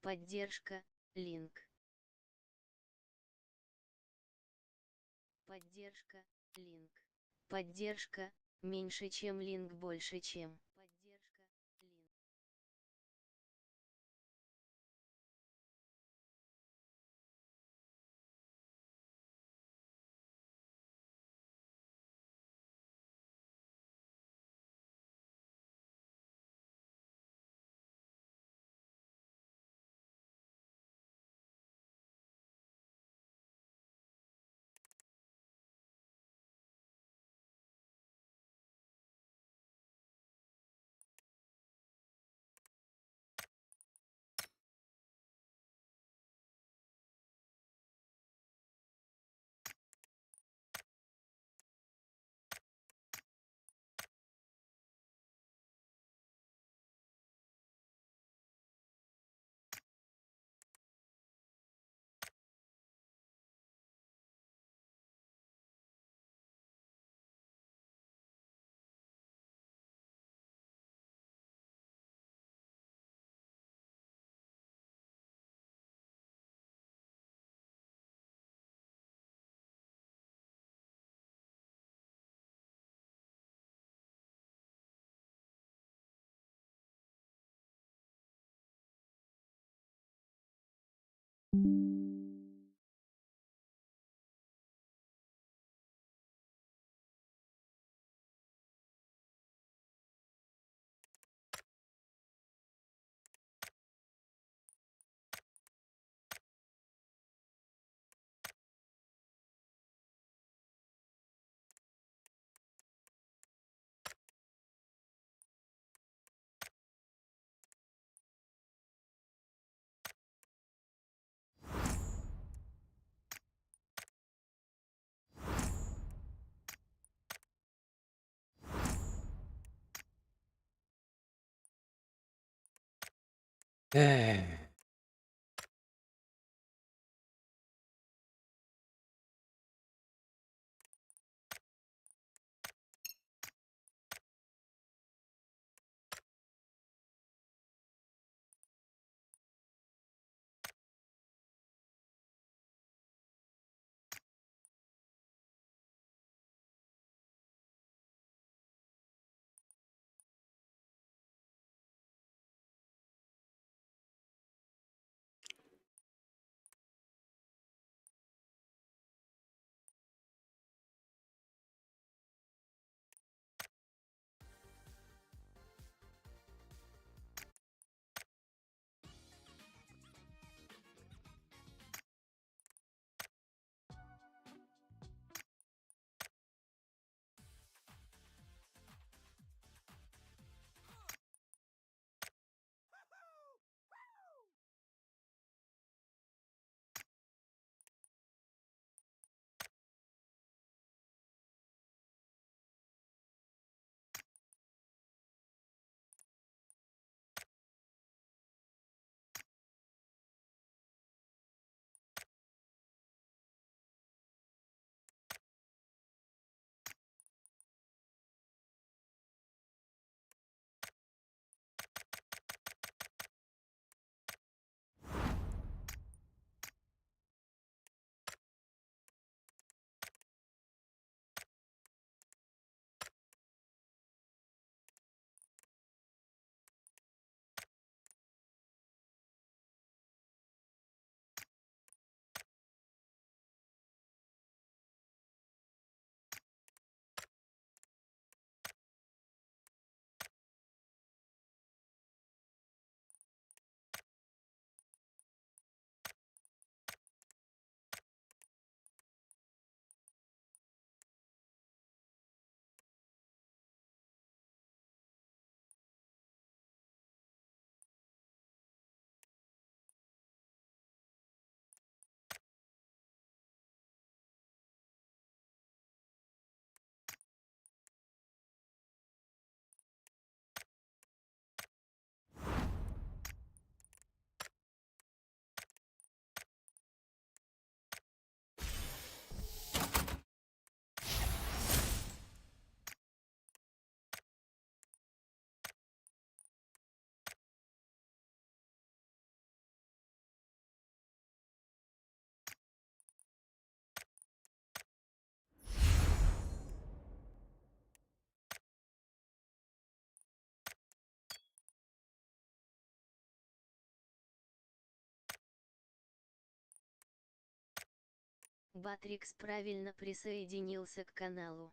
Поддержка, линк. Поддержка, линк. Поддержка, меньше чем линк больше чем. Поддержка, линк. Ээ. Батрикс правильно присоединился к каналу.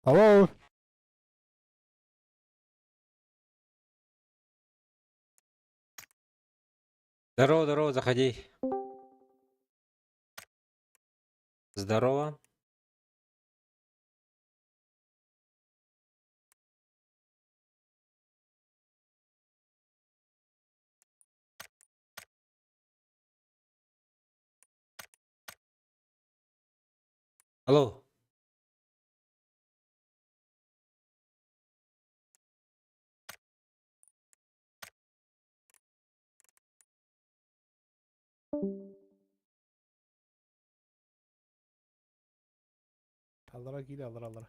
Алло. Здорово, здорово, заходи. Здорово. Алло. Аллара киирэ, аллара, аллара.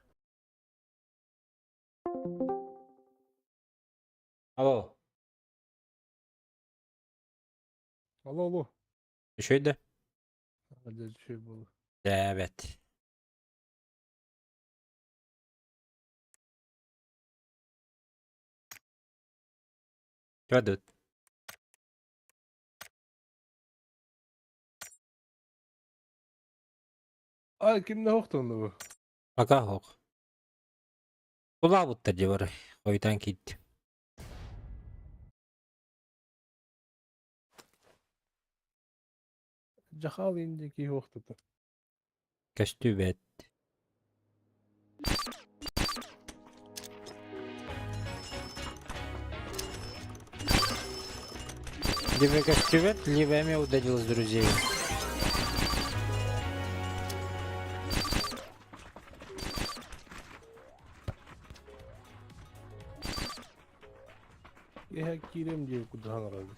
Алло. Алло, алло. Үчүгэй да? Дьэ, үчүгэй буолуо. Дээбэт. Кадыт. Ай, кимнэ охтонно бу? Пока ох. Кулаабыттар дии бары. Хойутаан киирдим. Дьахал инде киһи охтута. Көстүбэт. Либо көстүбэт, либо эми удалил с друзей. Киэһэ киириэм диэбит курдук саҥарабыт.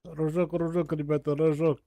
Рожок, рожок, ребята, рожок.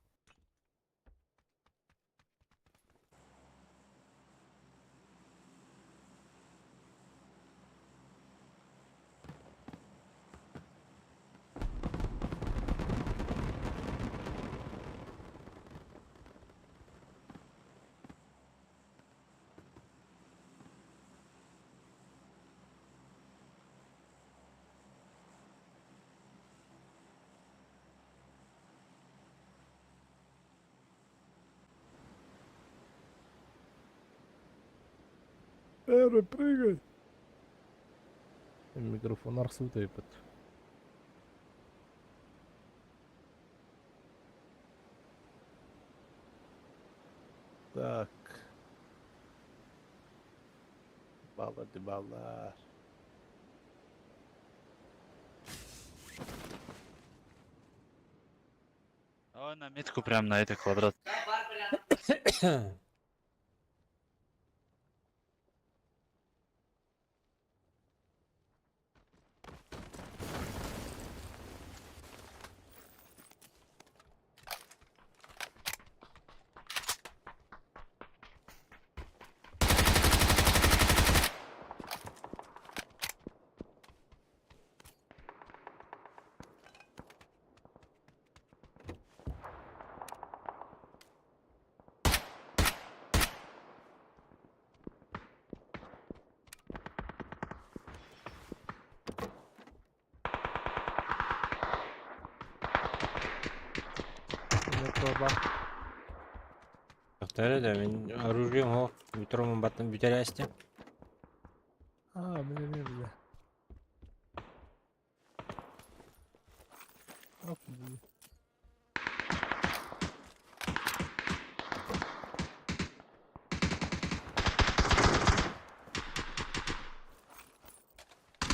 Эрэ, прыгай! Микрофон арахсыбыт эбиппит. Так. Баллар баллар. Давай на метку прям на этот квадрат. Тохтоо да мин оружием оһох метромун баттан бүтэрээстим. Аа, билэ билэ билэ. Оп, билэ.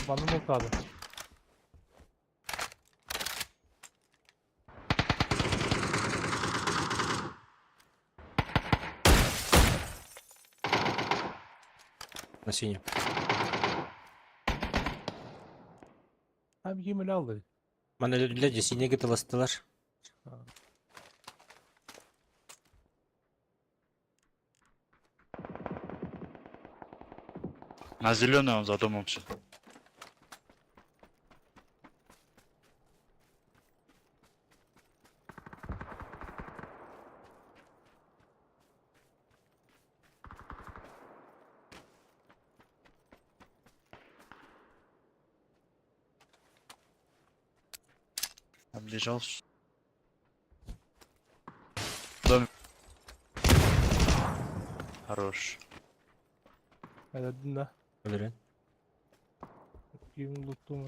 Манна бултаады. На синем. Там ким өлө алды? Мана өлдүлэр дьэ синеги тыластылар. На зеленый он за домом все. Оббежал. Дом. Хорош. Өлөдүн да. Өлөрөн. Ким луттум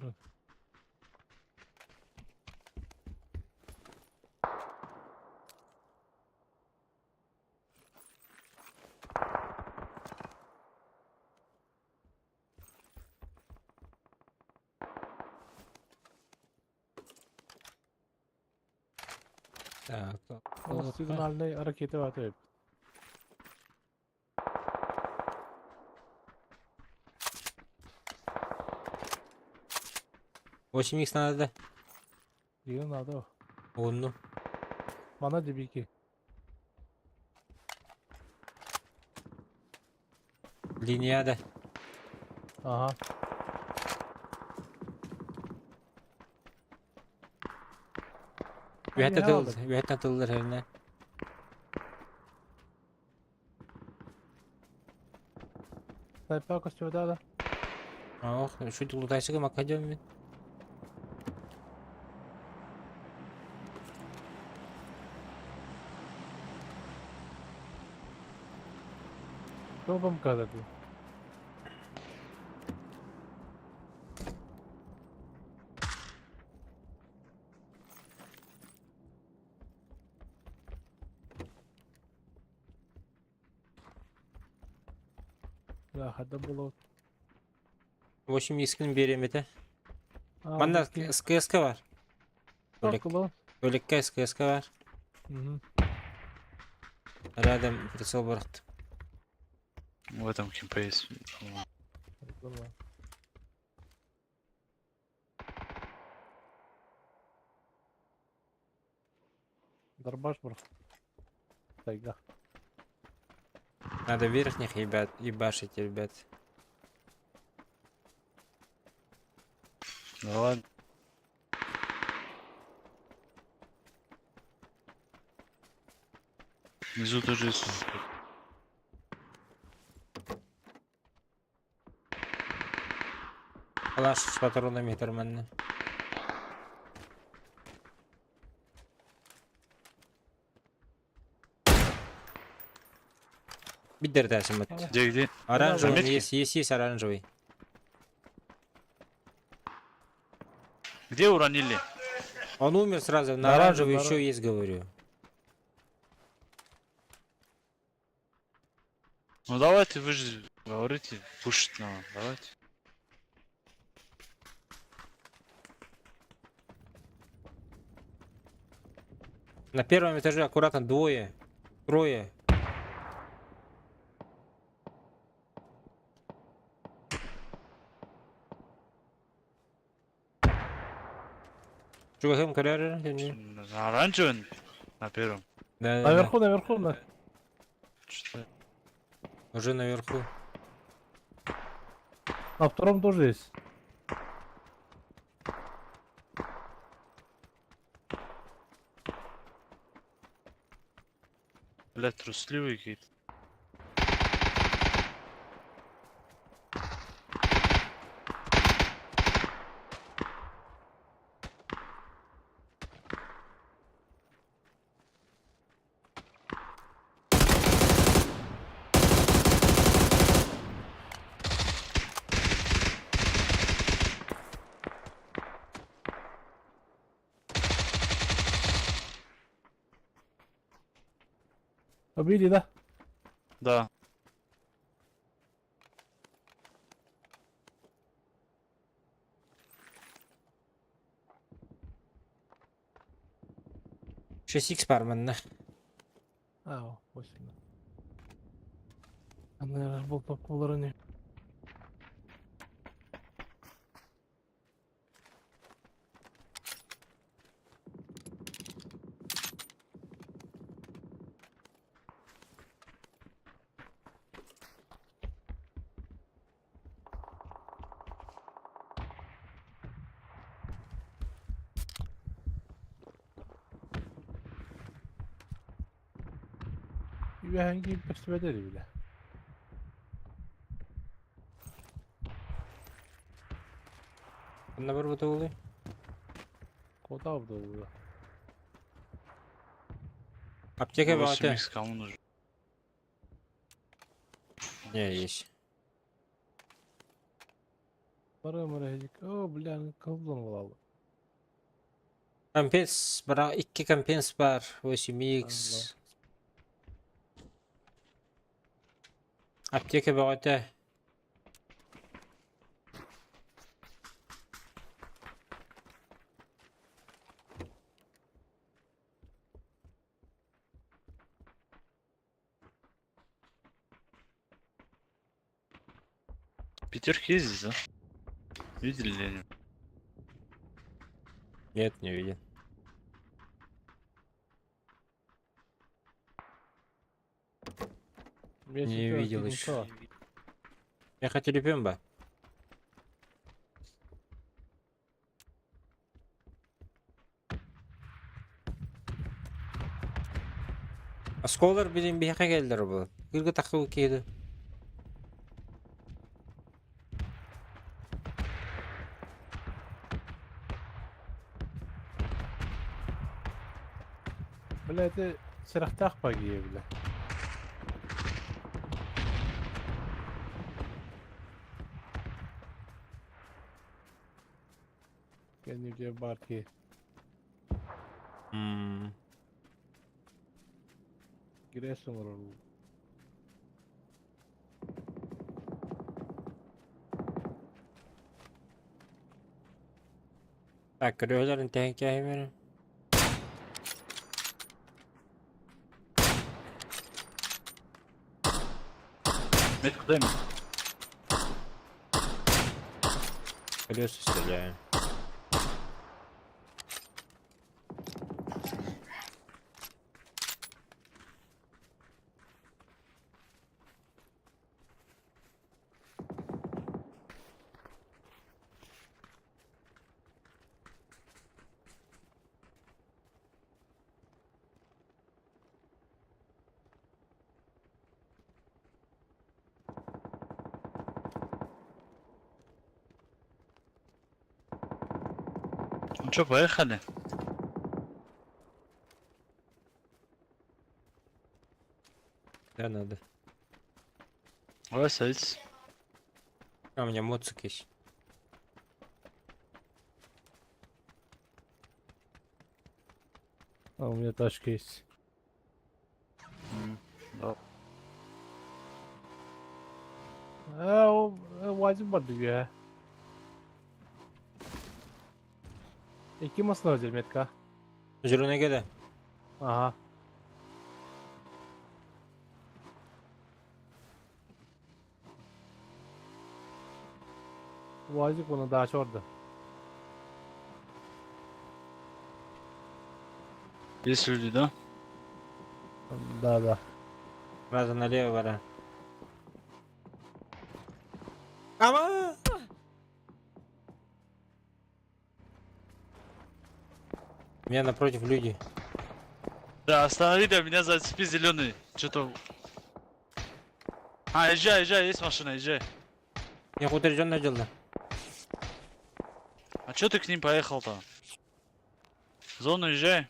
Так. Ол сигнальный ракета бар деп. 8 х надо да? Деген надо. Онну. Мана дебики. Линияда. Ага. Үһәтә Линия тыл, алды. үһәтә тыллар һәрнә. Снайпер костюмда да. Ох, şu лутайсыгы макадем мин. Кто вам казады? Да, хада было. 8 искин берем это. Манда СКСК бар. Бөлек, бөлеккә СКСК бар. Угу. Рядом прицел бар. В этом кемпе есть. по-моему. Дарбаш бар. Тайга. Надо верхних ребят ебашить, ребят. Ну ладно. Внизу тоже есть. Калаш с патронами нормально. Бидер дәсім бит. Где, где? Оранжевый Заметки? есть, есть, есть оранжевый. Где уронили? Он умер сразу, на На оранжевый оранжевый, еще есть, говорю. Ну давайте, вы же говорите, пушить надо, давайте. На первом этаже аккуратно двое, трое. Чувакым карьера? На оранжевый? На первом. Да, да, да. Наверху, наверху, на. Что? Уже наверху. На втором тоже есть. Блядь, трусливые какие-то. Убили, да? Да. Шесть икс барманна. А, 8. Наверное, был топ не. Үөһэҥҥи көстүбэтэ бile. Ханна барбыта буолуой? Куотаабыт буолуо. Аптека бөҕөтө. 8 кому нужен? Не, есть. Бары мара О, бля, кылдан буолалы. Компенс, бара, икки компенс бар, 8x. Аптека бөҕөтө. Пятерки есть здесь, да? Видели ли они? Нет, не видел. Не видел еще. Я хотел пемба. Осколар билин биһиэхэ кэллэр бу. Кыргы таххы киһи. Бля, это сэрэхтээх багия, бля. Кэннигэ баар киһи. Грязь оҥорор. Так, көрүөлэрин тэһэн кээһимэрин. Метку дай мне. Колеса стреляем. Ну что, поехали? Да, надо. Давай садитесь. А, у меня моцик есть. А у меня тачка есть. Да. А, о, Вадим бар дии. Икки массыына взял метка. Зеленый да? Ага. Вазик оны дача орда. Есть люди, да? Да. Сразу налево бара. Ама! У меня напротив люди. Да, останови, да, меня зацепи зеленый. Что-то. А, езжай, езжай, есть машина, езжай. Я куда надел, да? А чё ты к ним поехал-то? В зону езжай.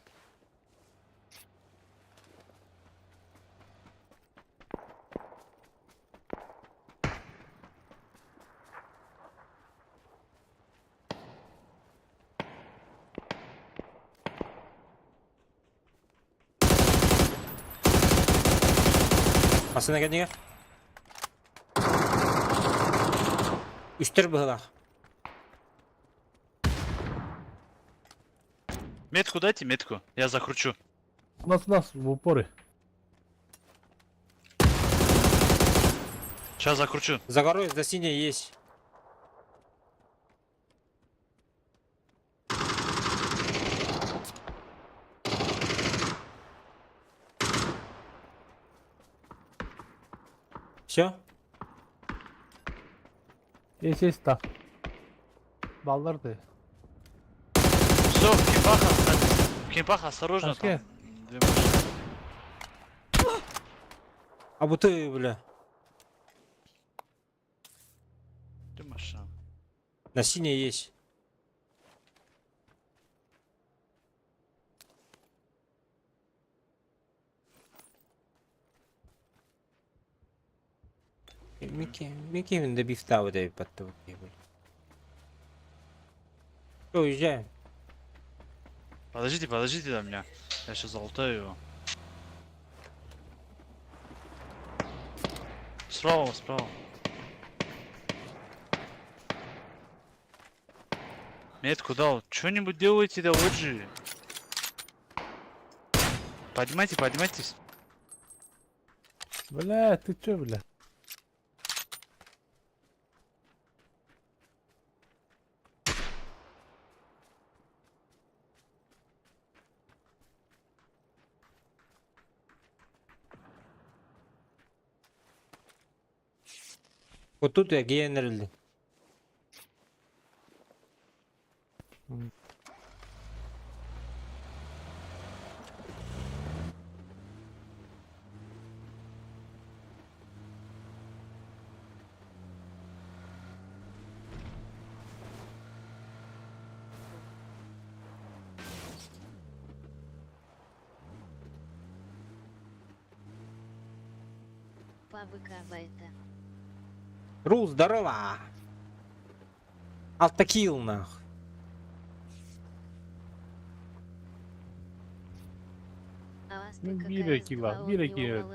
Массыына кэннигэр. Үстэр быһыылаах. Метку дайте, метку. Я закручу. У нас в упоре. Сейчас закручу. За горой, за синей есть. Все? Есть, есть, да. Балларды. Все, в кемпах остались. В кемпах осторожно Ташке. там. Две машины. А бу ты, бля. Где машина? На синей есть. Микки, Микки да бифтау да подтолкивали. Что, уезжаем? Подождите, подождите до меня. Я сейчас залутаю его. Справа, справа. Метку дал. Что-нибудь делайте, да вот же. Поднимайте, поднимайтесь. Бля, ты чё, бля? Вот тут я генерал. Пабыка это. Рул, здорово! Алтакил, нах. Ну, биир кило, биир кило.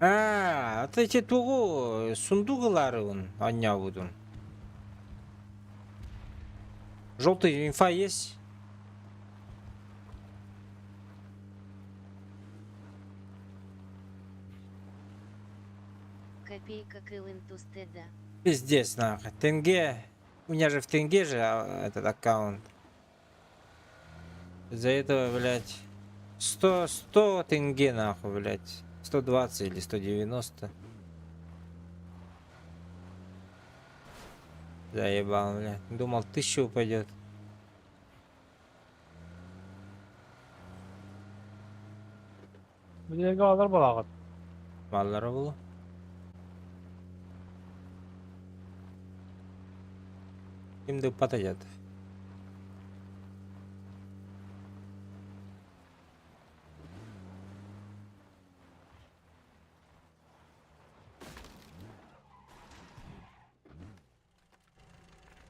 А, это эти тугу сундугалары он, аннябудун. Желтый инфа есть? Копейка Кылынтустеда. Пиздец, нахуй. Тенге. У меня же в тенге же этот аккаунт. Из-за этого, блядь, 100, 100 тенге, нахуй, блядь. 120 или 190. Заебал, блядь. Думал, 1000 упадет. Билэргэ алар балаҕат. Маллара булу. Ким да упадет.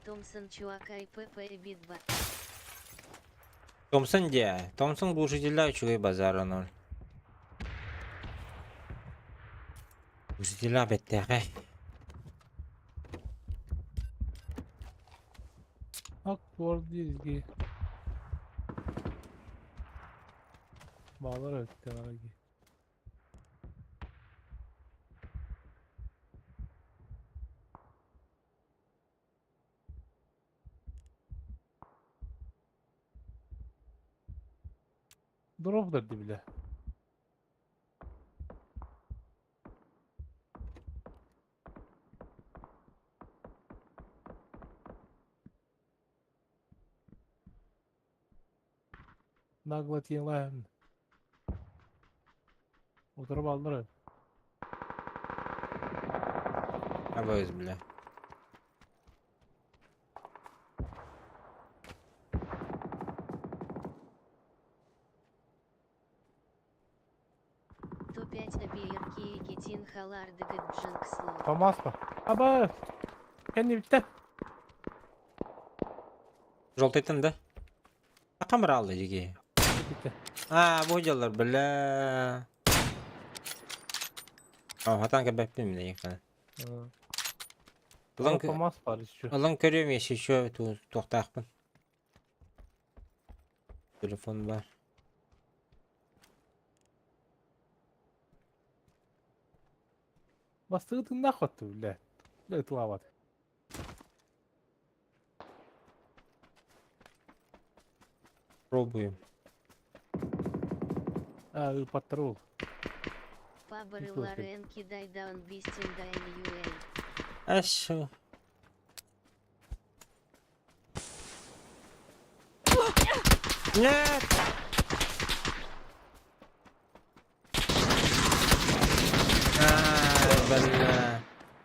Томсон чувака и ПП битва. Томсон дии. Томсон глушителя үчүгэй базара ноль. Глушителя бэттэҕэ. Ак буор диирги. Баалар өттөҕө. Drop da bile. Нагло тиэлээн. Утары бааллар. Абайыз, бля. Ту-5 абиерки и китин халардыгат джинксло. Камаспа. Аба! Кэнни бүттэ. Желтыйтын да? А камралы диги. Бүттэ. А, бу дьаллар, бля. А, хатан кэбэппин мин эйиэхэ. Ылан Камаз бар еще. Ылан көрүөм если еще туохтаахпын. Телефон бар. Бастыгы тыңнах хотты, бля. Бля, тылават. Пробуем. А, патрул. Пабары Слушай. Лорен кидай даун бистин дайн юэй. А шо? Нет! Бля.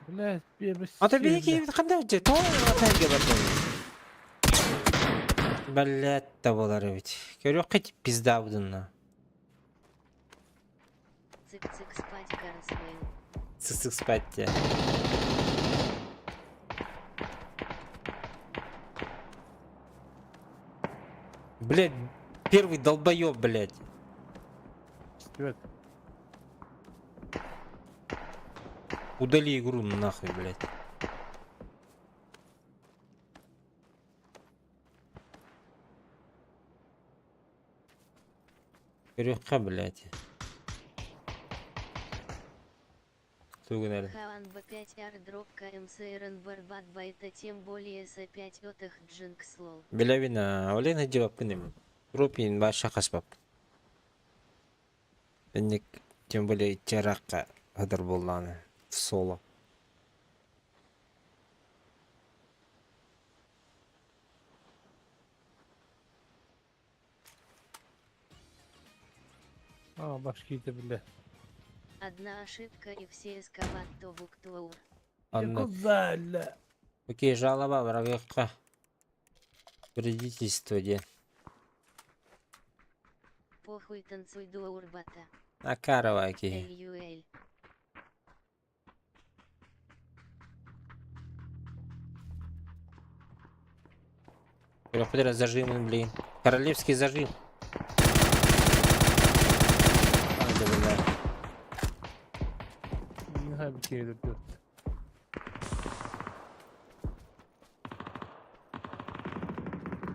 Блядь, бебес. А то биһиги ханна дьэ тоҕо атайга бардым. Блядь, да буолар эбит. Көрүөххэ пиздаабытынна. Цик-цик спать Карнсвейл. Цик-цик спать те. Блядь, первый долбоеб, блядь. Привет. Удали игру нахуй, блядь. Көрүөххэ, блядь. Тугунары. Хаан Б5 ардроп КМСРН Барбат Байта тем более с 5 отах Джинкс лол. Билэбин аа, ол иһин сылдьыбаппын им. Группин баша хаспап. Инник тем более чаракка хатар буоллаҕына в соло. А, башки-то, бля. Одна ошибка и все эскават Тобуктуаур. Анна. Куда, бля? Окей, жалоба барабыахха. Вредительство диэн. Похуй танцуй Дуаурбата. Акарова киһи. LUL. Көрөхпүт эрэ зажимын, блин. Королевский зажим. Ай, да, бля. Не знаю, бикини деп.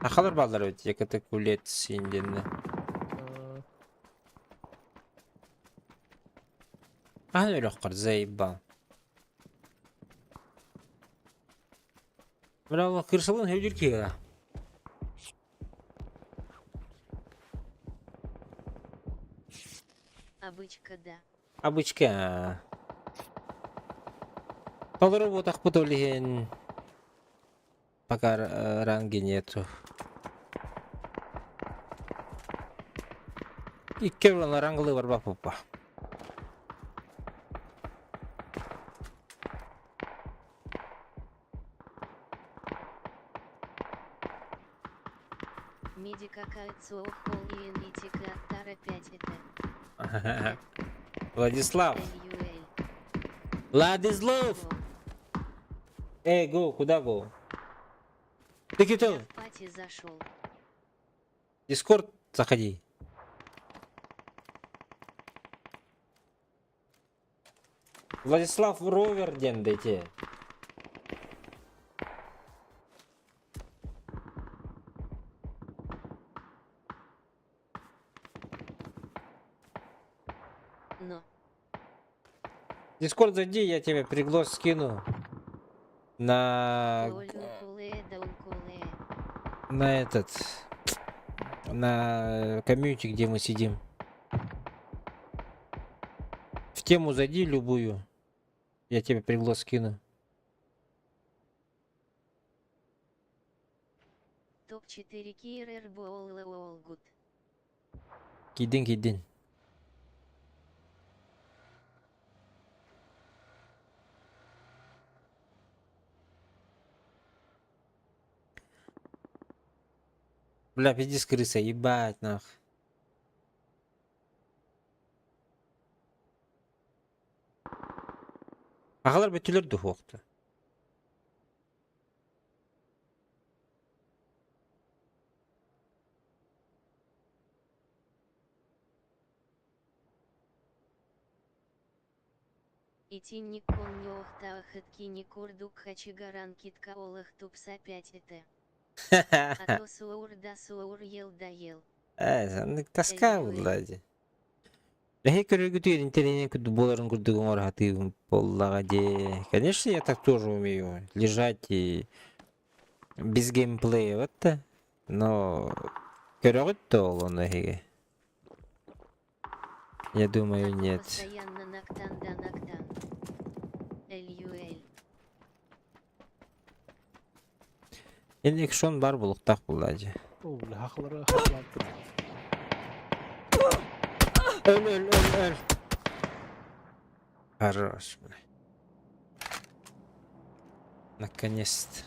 Сахалар бааллар эбит, яката кулет синденне. Хаһан өлөххөр заебал. Бля, кырсалын хөдүр киһи Обычка да. Обычка. Толору буотахпыт ол иһин пока ранги нету. Икки уран ранглы барбаппа. Миди какая цуохол и энитика тара 5 это. Владислав. LUL. Владислав! Лол. Эй, го, куда го? Ты Я кто? в пати зашел. Дискорд заходи. Владислав Ровер диэн дайте. Но. Дискорд зайди, я тебе приглас скину. На... Лоль да он куле. На этот... На комьюнити, где мы сидим. В тему зайди любую. Я тебе приглас скину. Топ-4 Кирер Болгут. Киирдин, киирдин. Бля, пиздец крыса, ебать нах. Аҕалар бүтүлэр духуохта. Итинник коннёхтаахыткини курдук хачигаран китка олах тупса 5 это. А то суаур да суаур ел да ел. Э, тоска LUL. буолла дии. Эһи көрөргүтүгэр интэриэһинэй курдук буоларын курдук оҥоро сатыыбын буоллаҕа дии. Конечно, я так тоже умею лежать и без геймплея вот да. Но көрөҕүт да ол ону эһиги? Я думаю, А то нет. постоянно нактан да нактан. LUL. Эн экшон бар булуктаах буолла дии. О, бля, хахлара, хахлар. Öl öl öl öl. Хорош, бля. Наконец-то.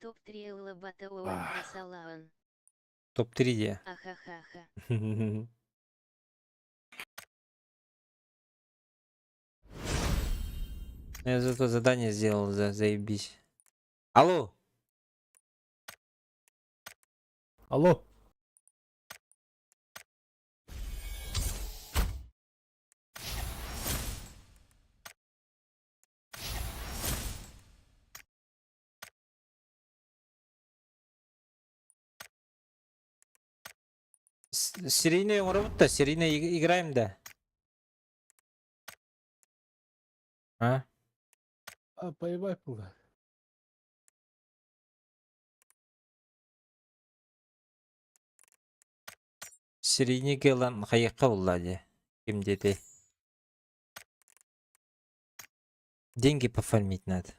Топ-3 Ах. Салаан. Топ-3 де. Ахахаха. Я зато задание сделал, за, заебись. Алло! Алло. Серийный оҥоробут да, серийный играем да. А? А, поебать было. Серийный ылан хайыахха булла дии. Ким диэтэй? Деньги пофармить надо.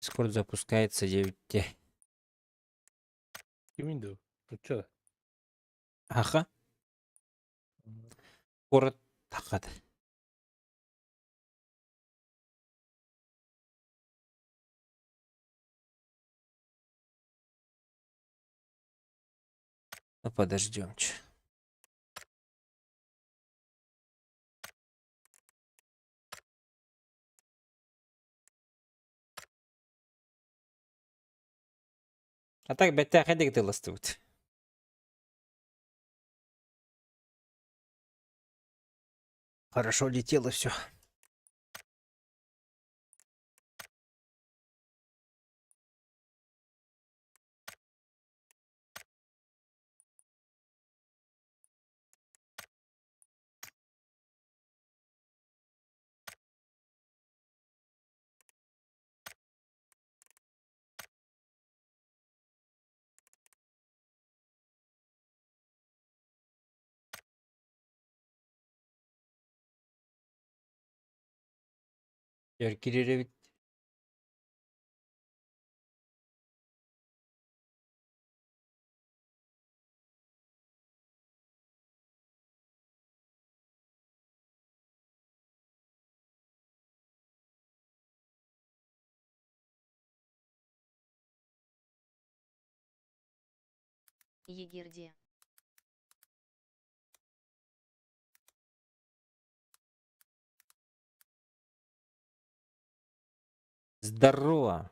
Скоро запускается 9 Кимин дуу? Чё? Аха. Город Тахат. Ну подождем. Чё. А так бэртээхэйдик тылластыбыт. Хорошо летело все. Кирирэбит. Егерде. Здорово.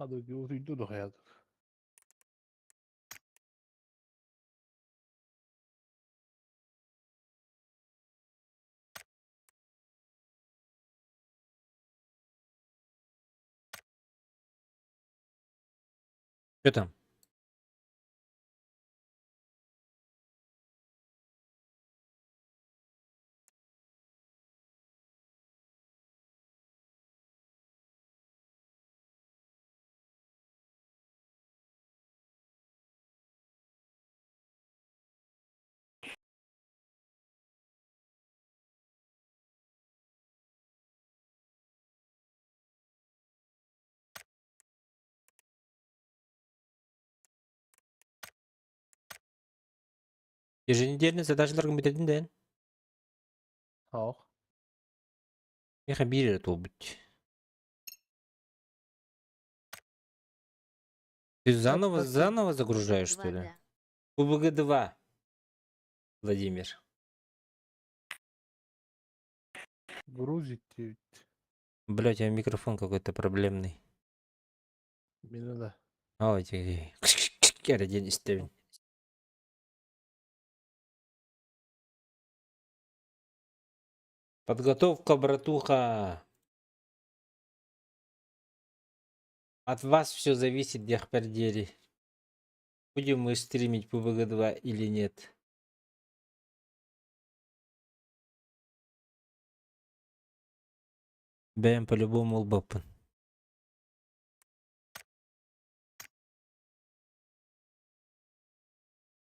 Hadi uyudu hayat. Что там? Еженедельный задачаларгын бүтэрдин дэн. Суох. Миэхэ биир эрэ туолбут. Ты заново, заново загружаешь, что ли? Вода. УБГ-2. Владимир. Грузит ведь. Блять, у меня микрофон какой-то проблемный. Мне надо. Ой, один истебин. Подготовка, братуха. От вас все зависит, диэхпэр диэри. Будем мы стримить PUBG 2 или нет. Бэйэм по-любому ылбаппын.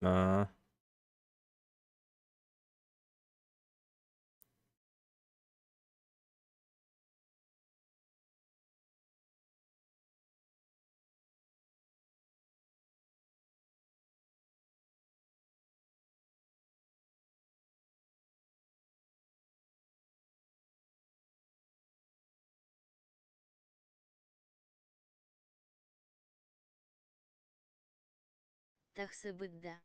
Аа. Тахсыбыт да.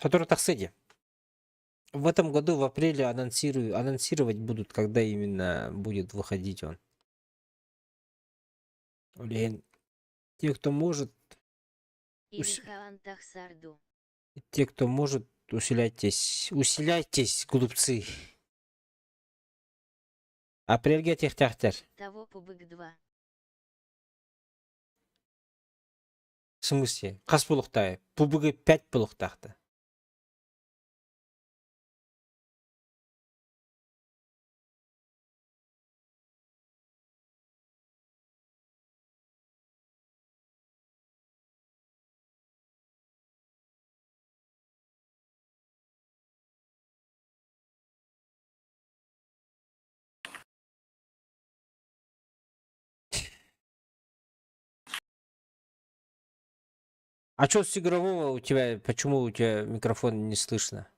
Который тахсыди. В этом году в апреле анонсирую, анонсировать будут, когда именно будет выходить он. Блин, те, кто может, Или Ус- хаан тахсар дуу. те, кто может, усиляйтесь. Усиляйтесь, глупцы. Апрельгэ этиэхтээхтэр. Того PUBG 2. В смысле? Хас буолуохтааҕый? PUBG 5 буолуохтаахта. А что с игрового у тебя, почему у тебя микрофон не слышно?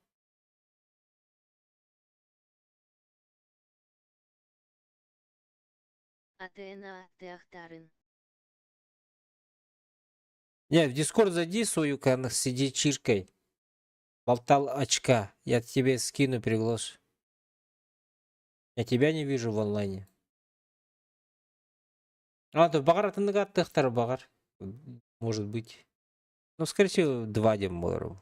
АТНА Теахтарын. Не, в Дискорд зайди свою, кан, сиди чиркой. Болтал очка. Я тебе скину приглас. Я тебя не вижу в онлайне. А, то баҕар атыннык баҕар. Может быть. Ну, скорее всего, два дем буолар.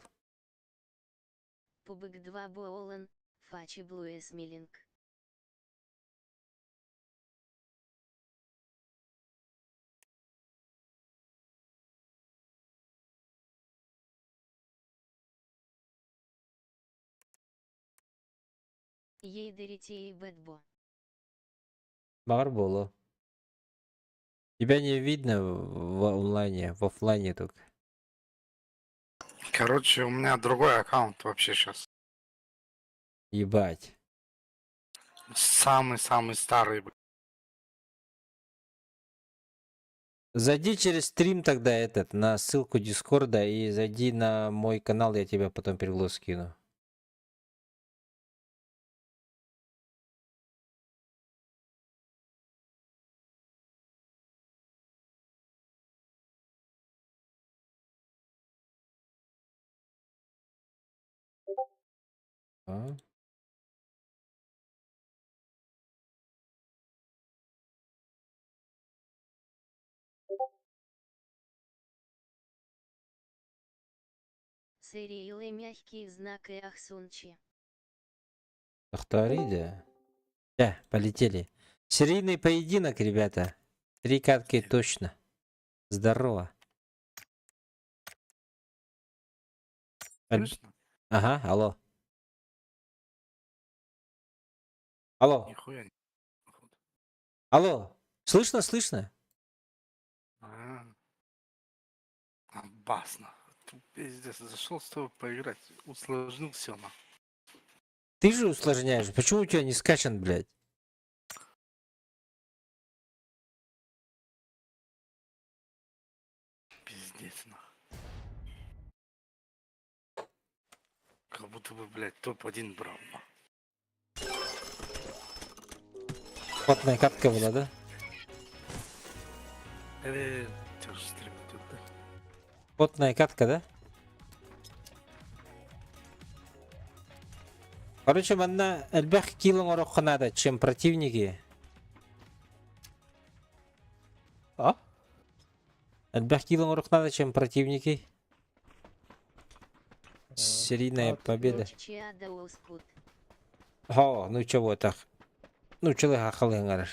PUBG 2 буолан, Фачи Блуэс Милинг. Ейдерите и Бэтбо. Баҕар буолуо. Тебя не видно в онлайне, в офлайне только. Короче, у меня другой аккаунт вообще сейчас. Ебать. Самый-самый старый. Б***ь. Зайди через стрим тогда этот, на ссылку Дискорда и зайди на мой канал, я тебя потом приглас скину. А? Сериалы мягкий знак и ахсунчи. Повтори, да? Да, полетели. Серийный поединок, ребята. Три катки точно. Здорово. Аль- Слышно? Ага, алло. Алло, Нихуя не. походу. алло. Слышно, слышно? А. Опасно. Тут пиздец, зашел с тобой поиграть. Усложнил все на. Ты же усложняешь. Почему у тебя не скачан, блядь? Пиздец, нах. Как будто бы, блядь, топ-1 брал. Нах. Платная катка была, да? Тебя же стрим идет, да? Потная катка, да? Короче, манна элбэх килл оҥоруохха надо, чем противники. А? Элбэх килл оҥоруохха надо, чем противники. Серийная а, победа. Чиада Оскут. Хо, нуучча буотах. Нууччалыы хахалыы ыҥырар.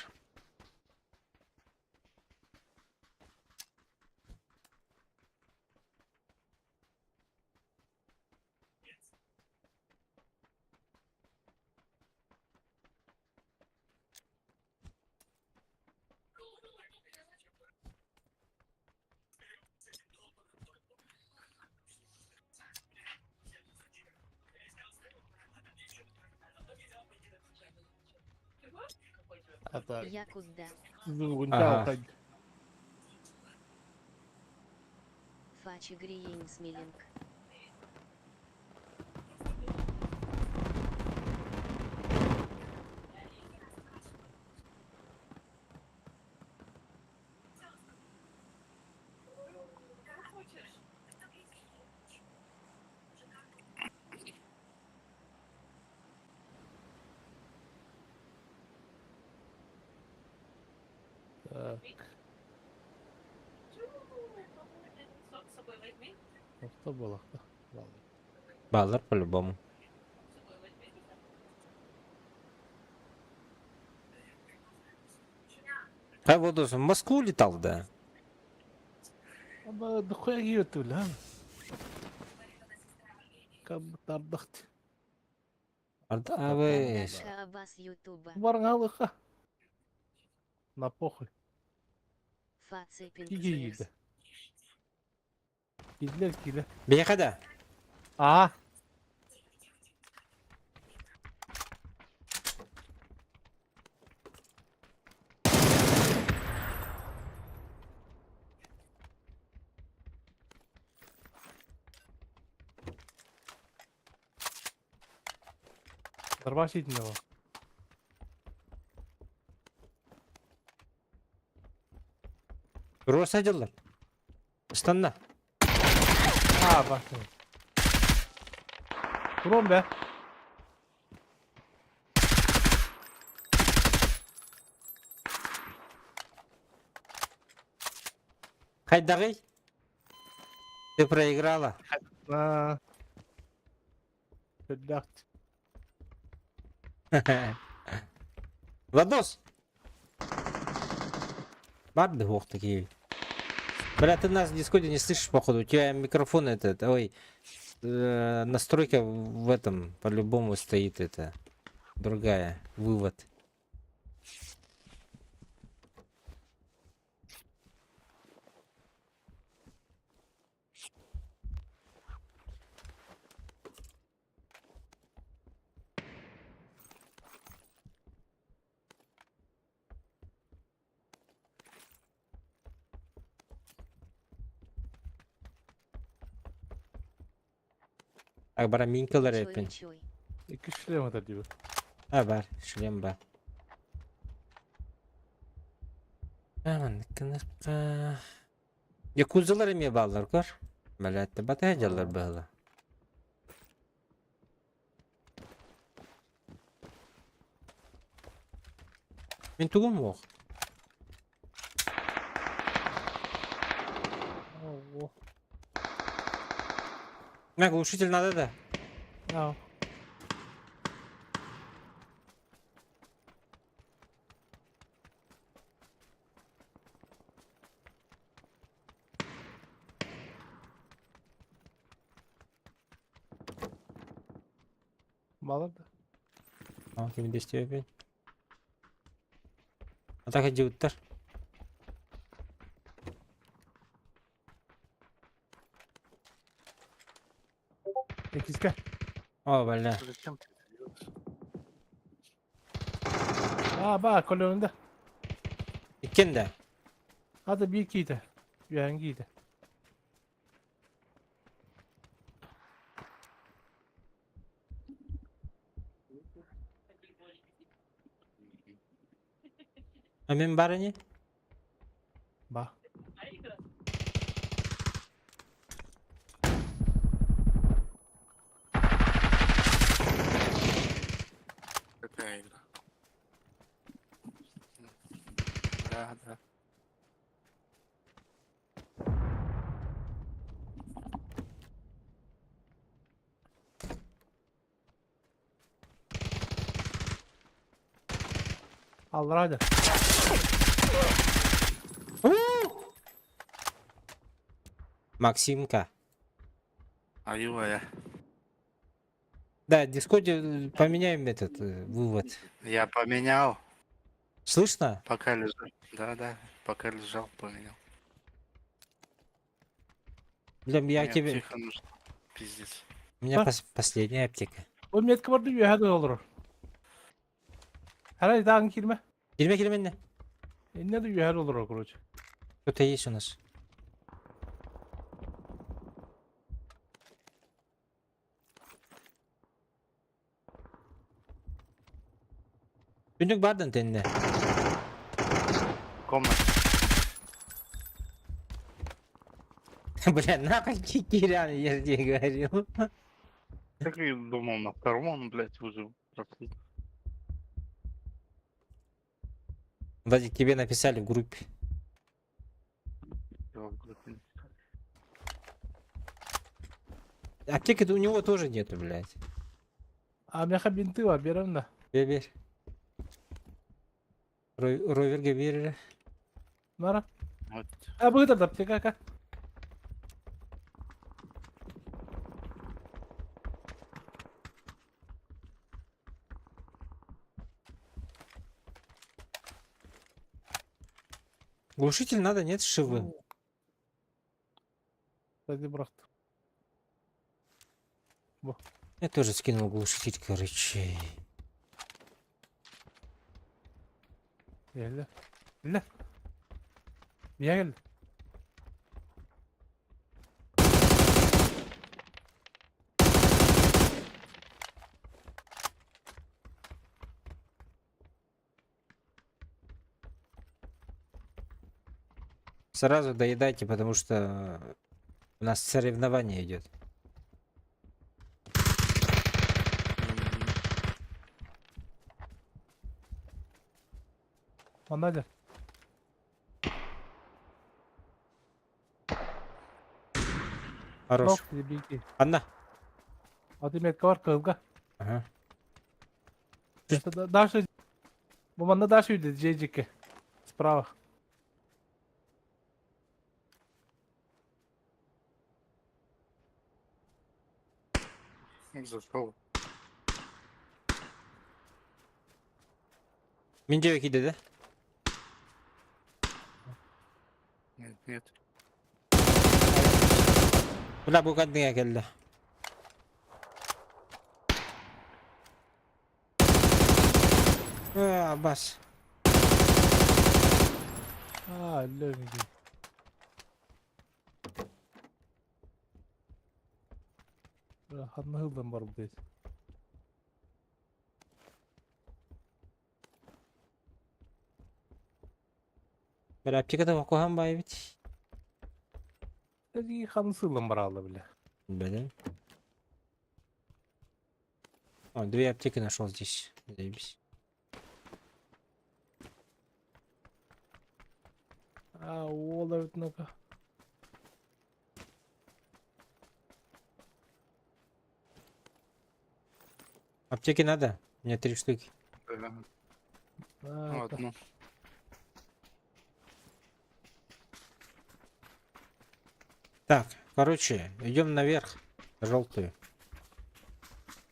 Это Якузда. Ага. Фачи Гриен Смилинг. Так. Орто буолахта. Бааллар по-любому. Хай Владос, в Москву летал, да? Аба дохуя кииртэ бля. Как будто ардахт. Ардавыс. Абас Ютуба. Баргалыха. На похуй. Фацепинг Киирдэ. Киирдилэр киирэ. Биһиэхэ да? Аа. Дарбаш иитинэ Роса дьыллар. Ыстанна. Аа, басын. Турон бэ. Хайдаҕый? Ты проиграла. Аа. Көрдөөх. Владос! Бар да бог такие. Бля, ты нас в Дискорде не слышишь, походу. У тебя микрофон этот, ой, настройка в этом по-любому стоит это. Другая. Вывод. Так, бара минкалар Чой эппин. чой. Икки шлем это диби. А, бар, шлем бар. Аман, Якузалар эмиэ бааллар көр. Мэлээтте батыһа дьаллар быһыла. Мин тугум уох. Ого. Мэ глушитель надо да? Аа. Мало да. А, ким дэстиэбин. Атака дьиуттар. Иккискэ. О, бля. Зачем ты это делаешь? Аа, ба, колонда. Иккен да. Ата биир киитэ. Үөһэн киитэ. А мин бар ини? Ба. Какая игра? Да, да. Аллараа дьэ. Максимка. Аюая. Да, в Дискорде поменяем этот вывод. Я поменял, Слышно? Пока лежал. Да-да, пока лежал, поменял. Бля, я Мне тебе. аптека нужна. Пиздец. У меня А? последняя аптека. Бу метка бар үөһэ да олорор. Арай даҕан киирмэ. Кирме кирменне. Иннэ да үөһэ олорор, короче. Кто-то есть у нас. Түннүк баардан тэннэ. Комната. Бля, нахуй Кирян, я же тебе говорил. Так и думал, на втором он, блядь, уже прошли. Владик, тебе написали в группе. Его в группе написали. Аптеки у него тоже нету, блядь. А миэхэ бинты баар, биэрэм да. Бер. Роверге бер. Нара. Вот. А бу да аптека ка. Глушитель надо, нет, шивы. Кстати, бырахтым. Я тоже скинул глушитель, короче. Кэллэ. Кэллэ. Кэллэ. Сразу доедайте, потому что у нас соревнование идет. Манна дьэ. Хорош. Нок бики. Анна. А ты метка баар кыһылга. Ага. Дальше. Бу манна дальше үйдө жежикке. Справа. Зашел. Мин дьиэҕэ киирдэ, да? Нет, нет. Бля, бу каддыга кэллэ. А, бас. А, легенький. Бля, ханна хылдан бар бу дейт. Бля, аптекада окухан бай бит. Ханна сылдан бар алды, бля. Бля. О, две аптеки нашел здесь. Заебись. А, ол эбит ну-ка. Аптеки надо? У меня три штуки. Да. А, Ну, это- одну. Так, короче, идем наверх. Желтую.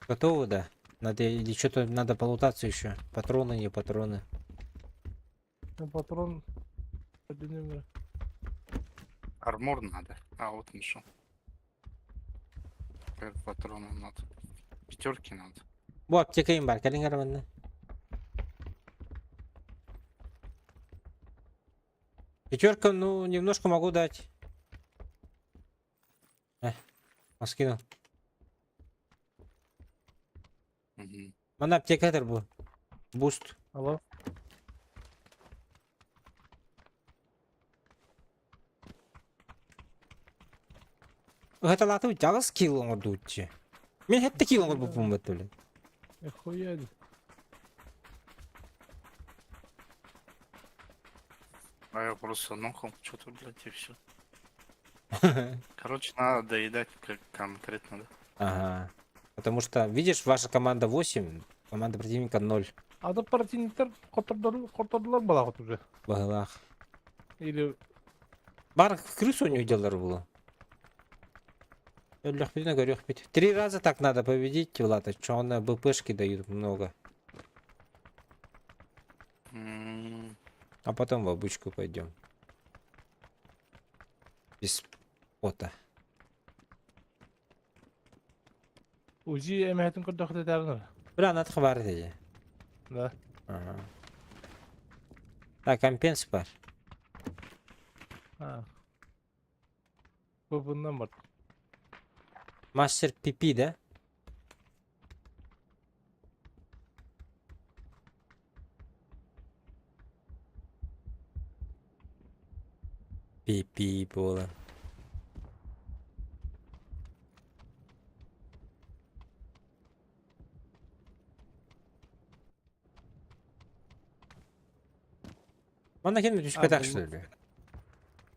Готовы, да? Надо или что-то надо полутаться еще. Патроны, не патроны. Ну, патрон. Один Армор надо. А, вот нашел. Теперь патроны надо. Пятерки надо. Бу аптека им бар, кэлиҥ манна. Пятерка, ну, немножко могу дать. Скинул. Мгм. Манна аптека бу. Буст. Алло. Это латы аҕыс килл оҥордубут. Мин сэттэ килл оҥорбуппун блин. Охуеть. А я просто нокал что-то, блядь, и все. Короче, надо доедать как конкретно, да? Ага. Потому что, видишь, ваша команда 8, команда противника 0. Аты противниктар хоттордулар балаҕыт уже. Баһылаах. Или Бар крысу не делар было. Өллөхпүтүнэ көрүөхпүт. Три раза так надо победить, Влада. Че он БПшки дают много. А потом в обычку пойдем. Без пота. УЗИ эмэһэтин көрдөхтө этээбин Бля, надо хабар дии. Да. Ага. Так, компенс бар. А. Бу bundan бар. Мастер Пипи, да? Пипи буолан. Манна ким түспэтэх А, что ли?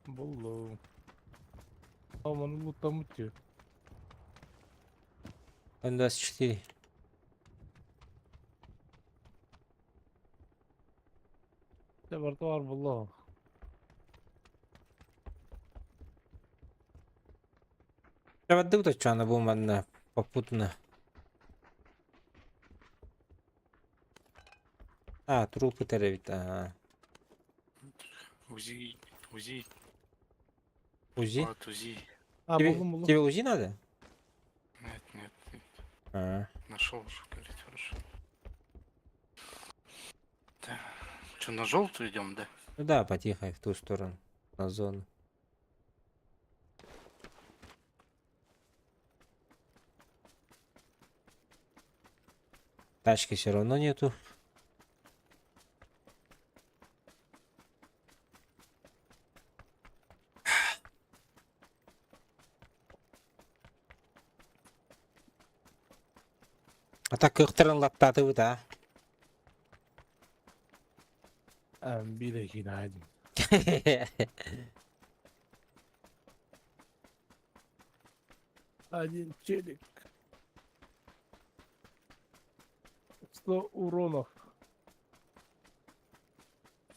Буллум. Омону луттаммыт дии. Н24. Дьэ барыта баар буолла. Бардыбыт оччоҕуна бу манна попутно. А, трупы эбит, ага. УЗИ, УЗИ, УЗИ? вот УЗИ. А, Тебе, буллум, буллум. тебе УЗИ надо? Нет, нет, нет. А. Нашел уже, говорит, хорошо. Так. Что, на желтую идем, да? Ну да, потихо в ту сторону, на зону. Тачки все равно нету. А так кыахтарын латтаатыбыт а. Эн биир киинэ Один челик. 100 уронов.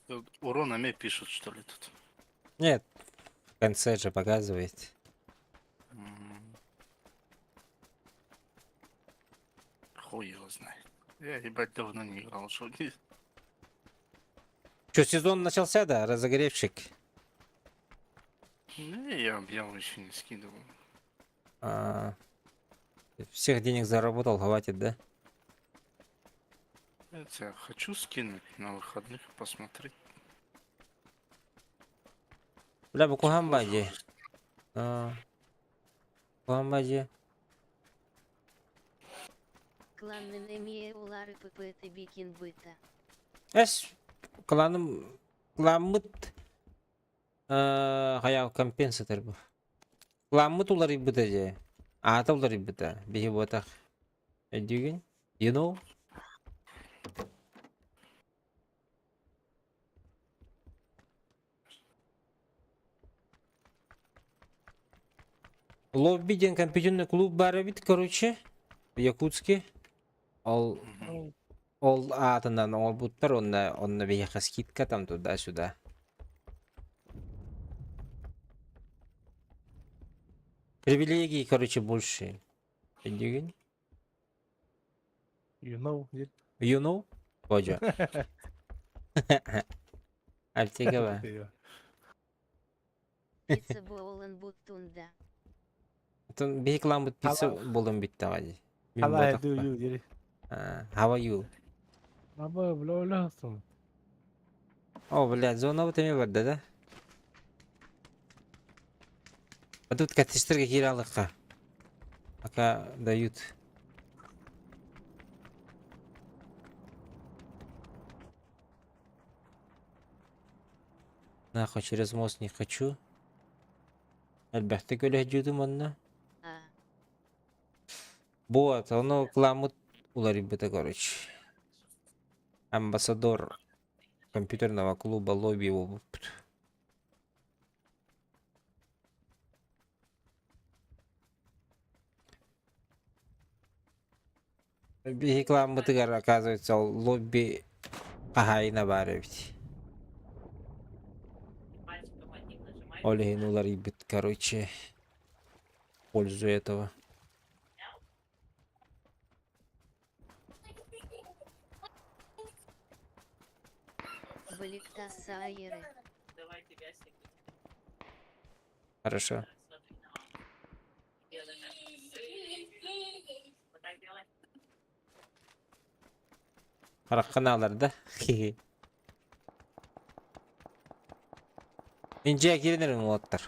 Тут Уронами пишут, что ли, тут? Нет, в конце же показывает. Хуй его знает. Я, ебать, давно не играл, что не... Что, сезон начался, да, разогревчик? Не, я объяву еще не скидывал. А, всех денег заработал, хватит, да? Это я хочу скинуть на выходных, посмотреть. Бля, бу куһаҕан дии. А, куһаҕан дии. Кланнын эмиэ уларыппыт эбиккин быта. Эс, кланым, кламмыт, хайа компенсатор бу. Кламмыт уларыйбыта дии. Аата уларыйбыта. Биһи буотах. Өйдүүгүн? You know? Лобби диэн компьютерный клуб баар эбит, короче, в Якутске. Ол, ол аатынан оҥорбуттар, онно, онно биһиэхэ скидка там туда-сюда. Привилегии, короче, больше. Өйдүүгүн? You know, диэн. You know? Бодьо. Альтега Пицца буолан буттун да. Оттон биһи кыламмыт пицца буолан бүттэҕэ дии. Мин How I do буотахпа. you диэри. А, How are you? Аба, бля, өлөһөсүн. О, блядь, зона эмиэ барда да? А тут коттеджтэргэ киирэ алыхха. Пока дают. Нахуй через мост не хочу. Элбэхтик өлөһдьүүтүм онно. А. Вот, ону кламмыт уларыйбыта, короче. Амбассадор компьютерного клуба лобби буолбуппут. Биһи кламмытыгар, оказывается, лобби хаһаайына баар эбит. Ол иһин уларыйбыт, короче, в пользу этого. Хорошо. Хараххын аалар да? Инжиэ киирэн эрэн уолаттар.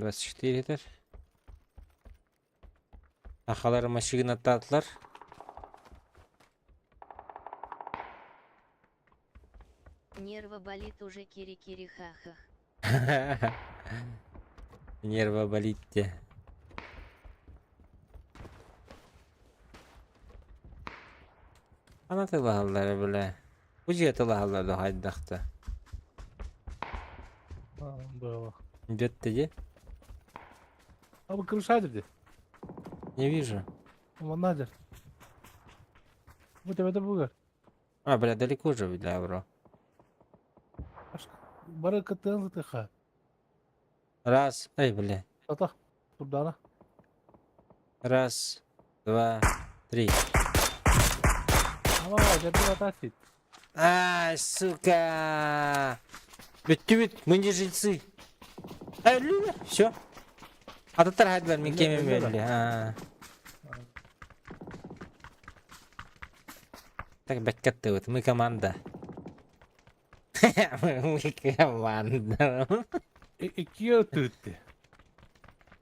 24 этэр. Сахалар машинаттаатылар. Нерва болит уже кири-кири хахах. Нерва болит те. Ана тылаһаллара бля. Бу дьиэ тылаһаллара хайдахта. Было. Где-то где? А вы крыша где? Не вижу. Вон Надя. Вот это бугар. А, бля, далеко же, бля, бро. Бары кытын зытыха. Раз, эй, бля. Ата. Турдана. Раз, два, три. Ай, сука! Бүттүбүт, мы не жильцы. Эй, Люля, все. Ататтар хайдылар, мин кемем өллө. Так, бэккаттыбыт, мы команда. Мы команда. Икки өттүтти.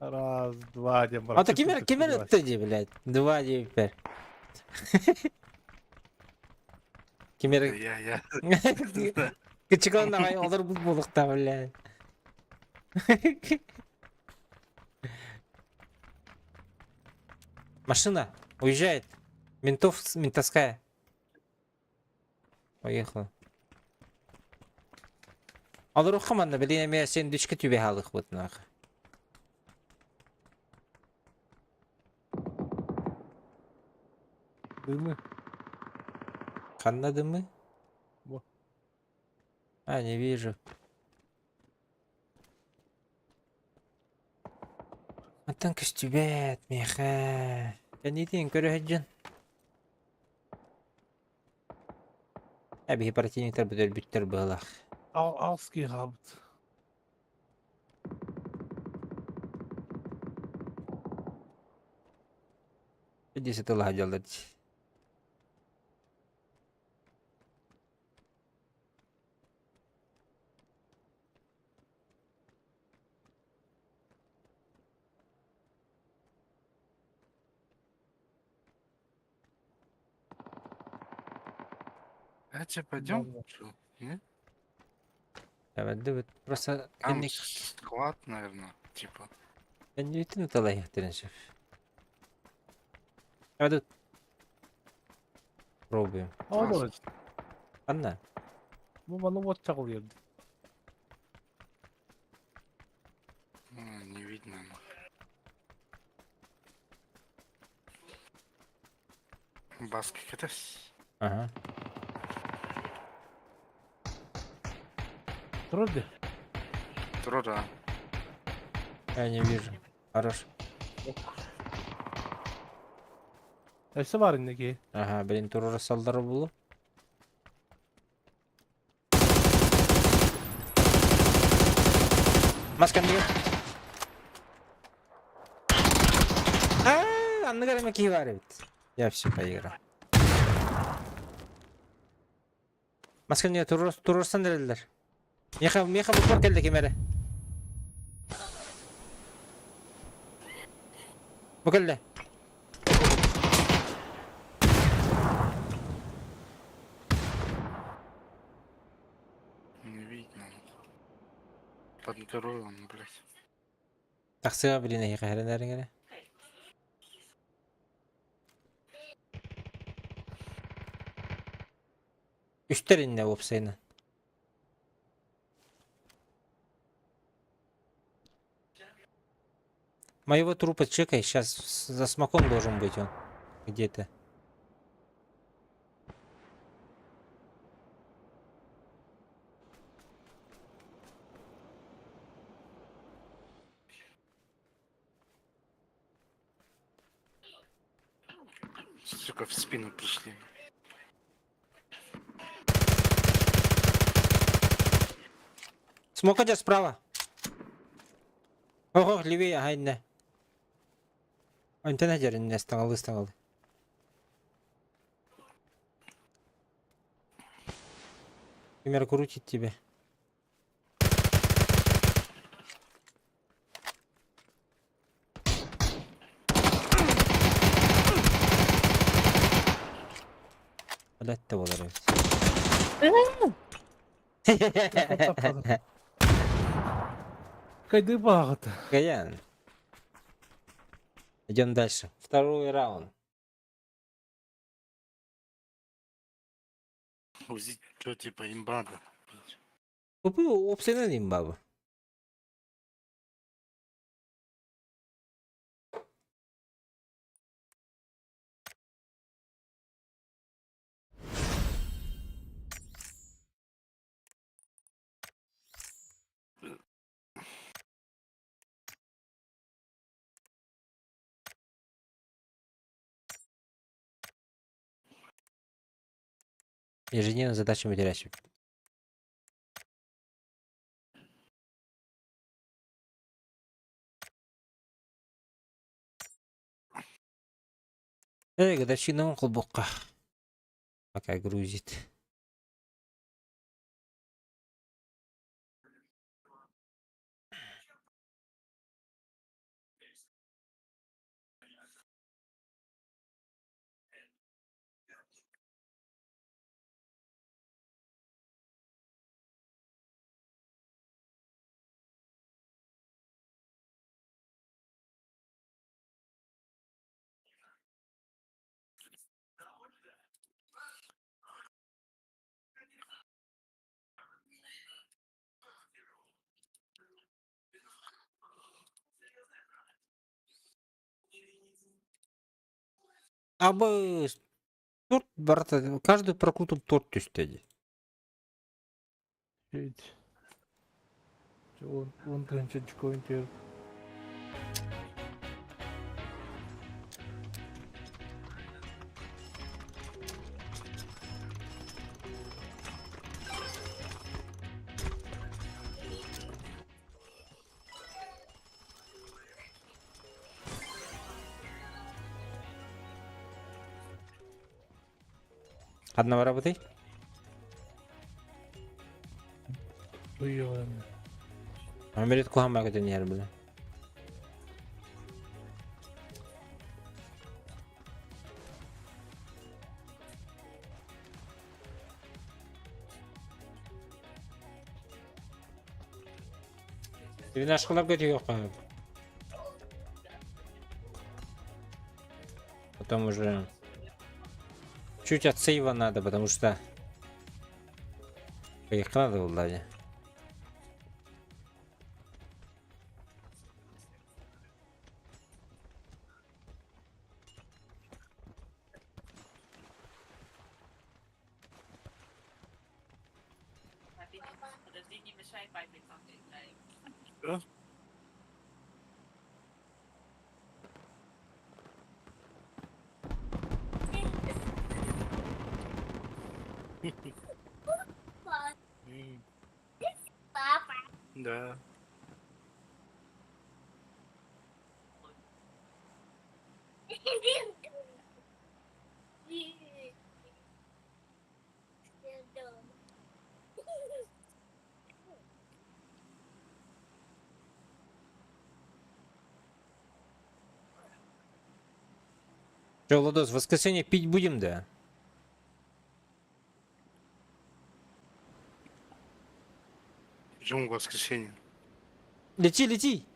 Раз, два, диэн баран. А то кимер, кимер өттө дии, блядь. Два теперь. Кимер... Я, я. Кычыкон давай, олар бут булукта, блядь. Машина уезжает. Ментов, ментовская. Поехала. Алырухха манна билин эмиэ сэндвичкэ түбэһэ алыхпыт нах. Дымы. Ханна дымы? Во. А, не вижу. Оттон көстүбэт миэхэ. Кэнниитин көрө сылдьан. Э, биһи противниктар бүтэр быһылаах. Ал алский хаалбыт. Десять тыла дьаллар. А че, пойдем? Чё, не? Эбэрдибит. Просто Там кэнник склад, наверное, типа. кэнниитин ыталайыахтарын сөп. Эбэдут. Пробуем. О, Анна. Бу маны вот чагыл ерди. Не видно. Баски кэтес. Ага. Турар Турара. Я не вижу. Хорош. Өссө бар инники. Ага, блин, турара салдары булу. Маска нет. А, анныгар эме киһи баар эбит. Я все поиграл. Маска не турурсан эрэллэр. Меха, меха буквар кэллэ ким эрэ. Бу кэллэ. Не видно. Под горой он, блядь. Тахсыа блин эһиэхэ эрэнэриҥ эрэ. Үстэр иннэ уопсайынан. Моего трупа чекай, сейчас за смоком должен быть он. Где-то. Сука, в спину пришли. Смок один справа. Ого, левее, ага, иннэ. Онтон эдэр иннэ ыстаҥалыы ыстаҥалыы. Пример крутит тебе. Блядь, да буолар эбит. Кайды бааҕыта. Гаян. Идем дальше. Второй раунд. УЗИ, что типа имба, да? Купи уопсайынан имба. Ежедневная задача матерящих. Эй, годовщина холбукка. Пока грузит. Абы торт барыта каждый прокрутом торт түстэ дии. Чуть. Он, он тыһыынча очко интер. Одного работай. Уйуон. Амирит куһаҕан көтөн иһэр бile. Двенашкаларга түһүөххэ Потом уже чуть от сейва надо, потому что Поехали надо было, да. Подожди, не мешай папе там играет. Да? М. Да. Че, Владос, в воскресенье пить будем, да? Почему в воскресенье? Лети, лети!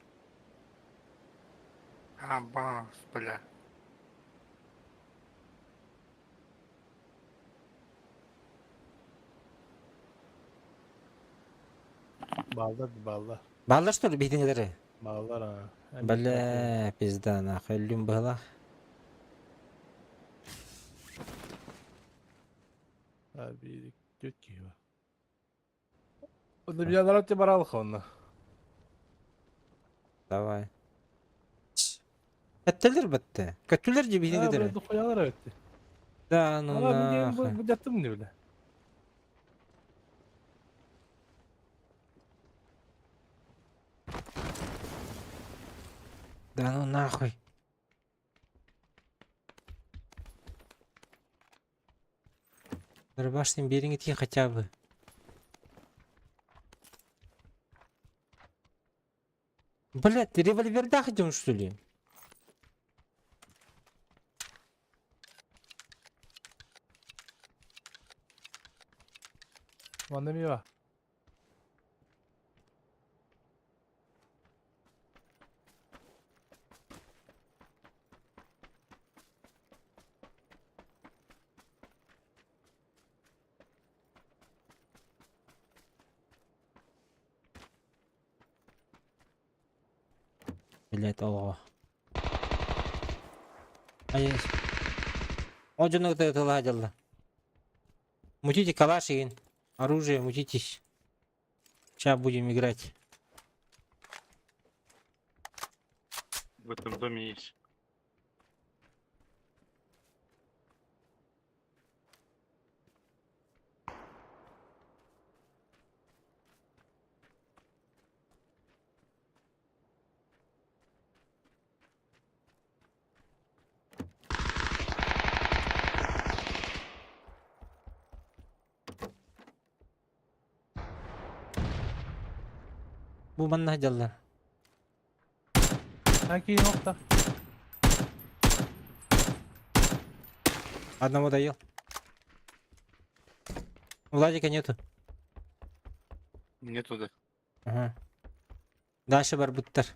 А, бас, бля. Бааллар бааллар. Бааллар что ли биһитиҥилэри? Бааллар аа. Бля, пизда нахуй, өллүм быһылаах. Биир түөрт киһи бар. Онно тебе баралых онно. Давай. Эттелер бытты. Көттүлэр же биһиҥилэри. Духуялар эбитти. Да, ну нахуй. Бу жаттым не бля. Да ну нахуй. Дробашным биэриҥ хотя бы. Блядь, ты револьвердах идем, что ли? Манна мива. Блядь, ого. Ай, О, дьону тыла Мутите калаш и оружие, мутитесь. Сейчас будем играть. В этом доме есть. Бу манна дьаллар. Какие нокта? Одного доел. Владика нету. Нету, да. Ага. Дальше барбыттар.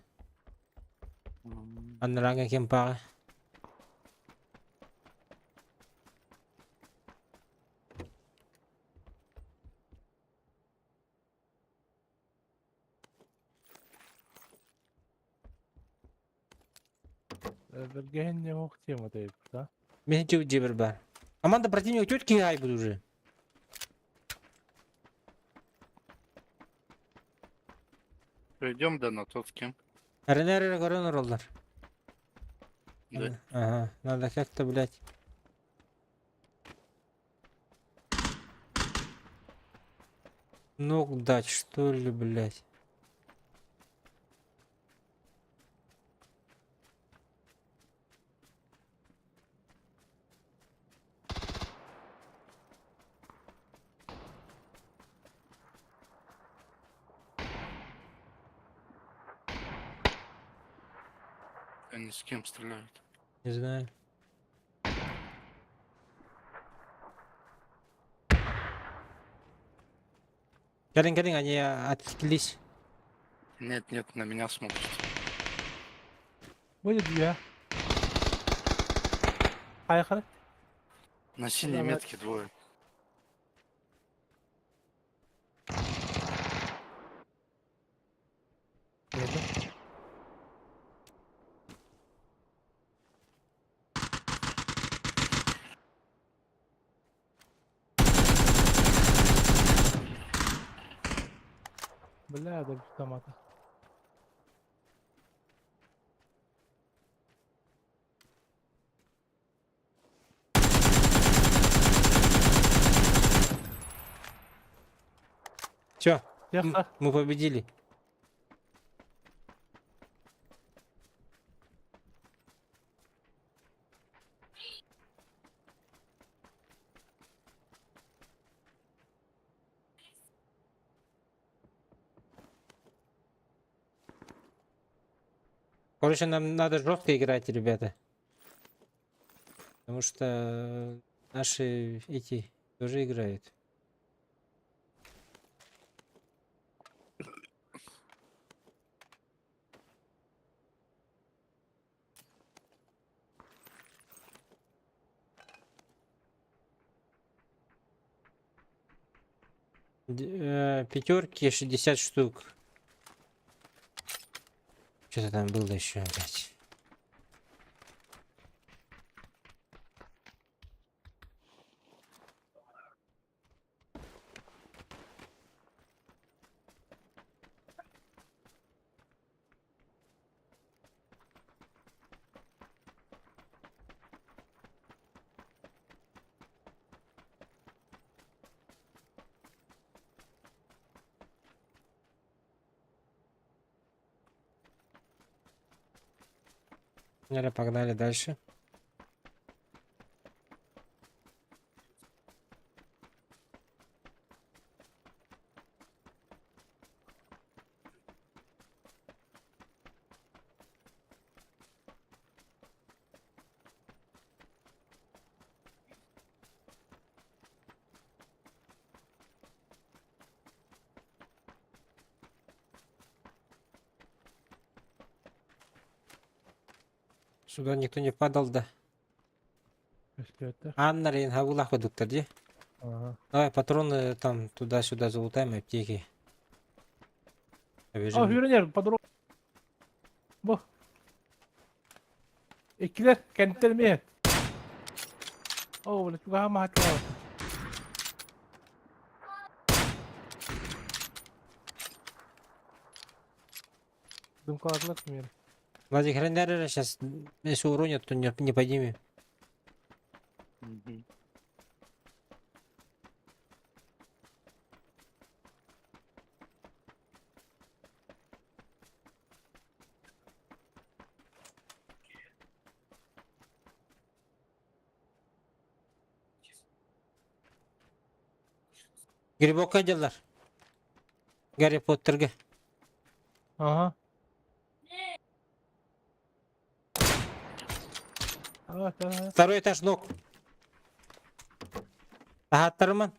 Аннараҥа кемпаҕа. Бэргэһин не мог тема да? Мин дьиэбэр баар. Аманда противник тетки айбыт уже. Пойдем, да, на тот с кем. Эрэнэр көрөн олороллор. Да. Ага, надо как-то, блядь. Ног дать, что ли, блядь. Они с кем стреляют? Не знаю. Кэлин, кэлин, они отвлеклись. Нет, нет, на меня смотрят. Будет я. Поехали. На синей Давай. метке двое. Көрдүм. Бля, да автомата. Все, Тихо. мы победили. Короче, нам надо жестко играть, ребята. Потому что наши эти тоже играют. Пятерки 60 штук. Что-то там было еще, блядь. Наверное, погнали дальше. Сюда никто не падал, да? Көстүөттэр. Анна Рейнхабулах доктор, где? Ага. Давай патроны там туда-сюда залутаем, аптеки. О, Побежим. үүрэн патрон. Бу. Иккилэр кэнтэр миэн. Оо, бля, чугаһаан маһаччылаабыт. Дымкалаатылар миэн. Владик, хрен сейчас, если уронят, то не поднимем. Мгм. Грибокка дьаллар. Гарри Поттерга. Ага. Ага, ага. Второй этаж ног. Аһаттарыман.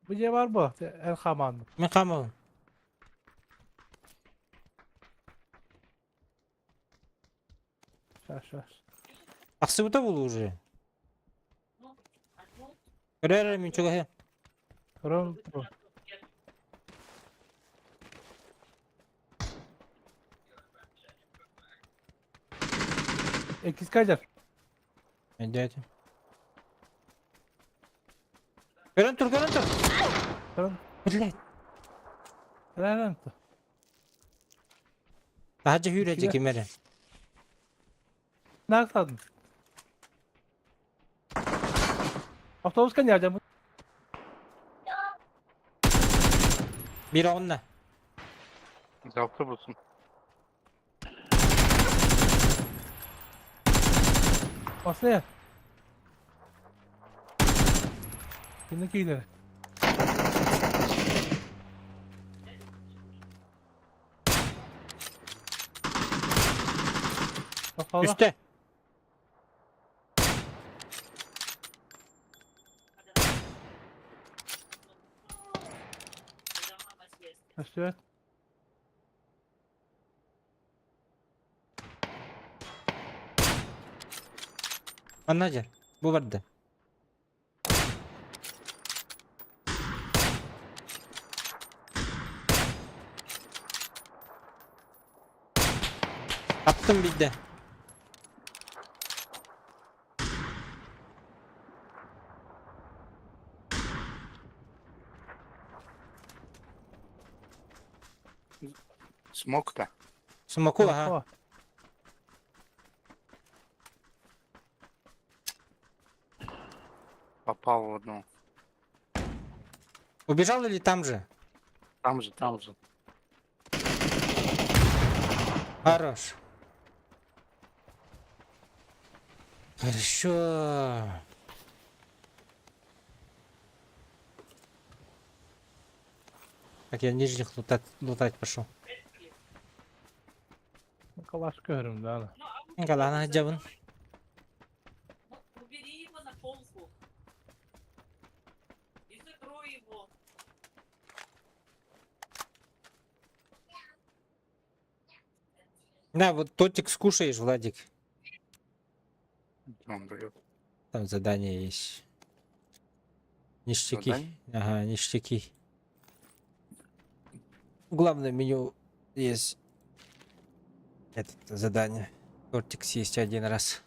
Бу дьиэ баар бу, эр хаамаан. Мин хаамабын. Щас, щас. Тахсыбыта буолуо уже. Көрөр мин чугаһы. Көрөн тур. Иккис кадр. Өйдөөтүм. Көрөн тур, көрөн тур. Көрөн. Блядь. Көрөн тур. Таһырдьа сүүрэ ким эрэ. Наахтадын. Автобуска не алдьаммыт. Биир оҕунна. За автобусом. Баслaya. Кини киилэр. Тохтоло. Үстэ. Өстүбэт. Манна дьэ. Бу барда. Аттым биирдэ. Смог-то? Смоку, ага. Попал в одну. Убежал или там же? Там же, там же. Хорош. Хорошо. Так, я нижних лутать, лутать пошел. Калаш көрүм да. Галана дьабын. Убери его на полку. И закрой его. На, вот тортик скушаешь, Владик. Он дает. Там задание есть. Ништяки. Задание? Ага, ништяки. Главное меню есть это задание. Тортик съесть один раз.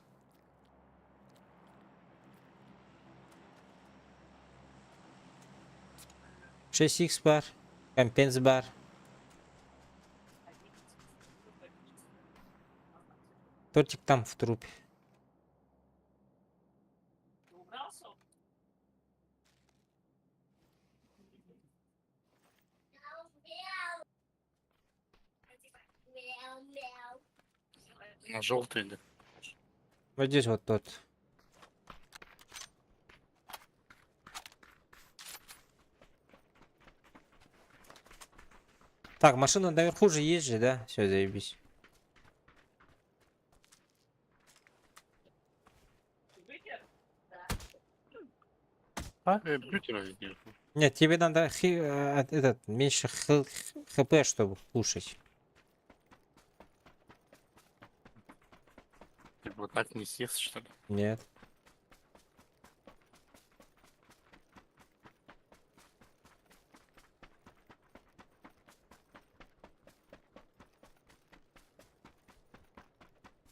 Шесть икс баар, компенс баар. Тортик там в трупе. На желтый, да. Вот здесь вот тот. Так, машина наверху же есть же, да? Все, заебись. Бютера здесь. Нет, тебе надо этот, меньше хп, чтобы кушать. Типа так не съест, что ли? Нет.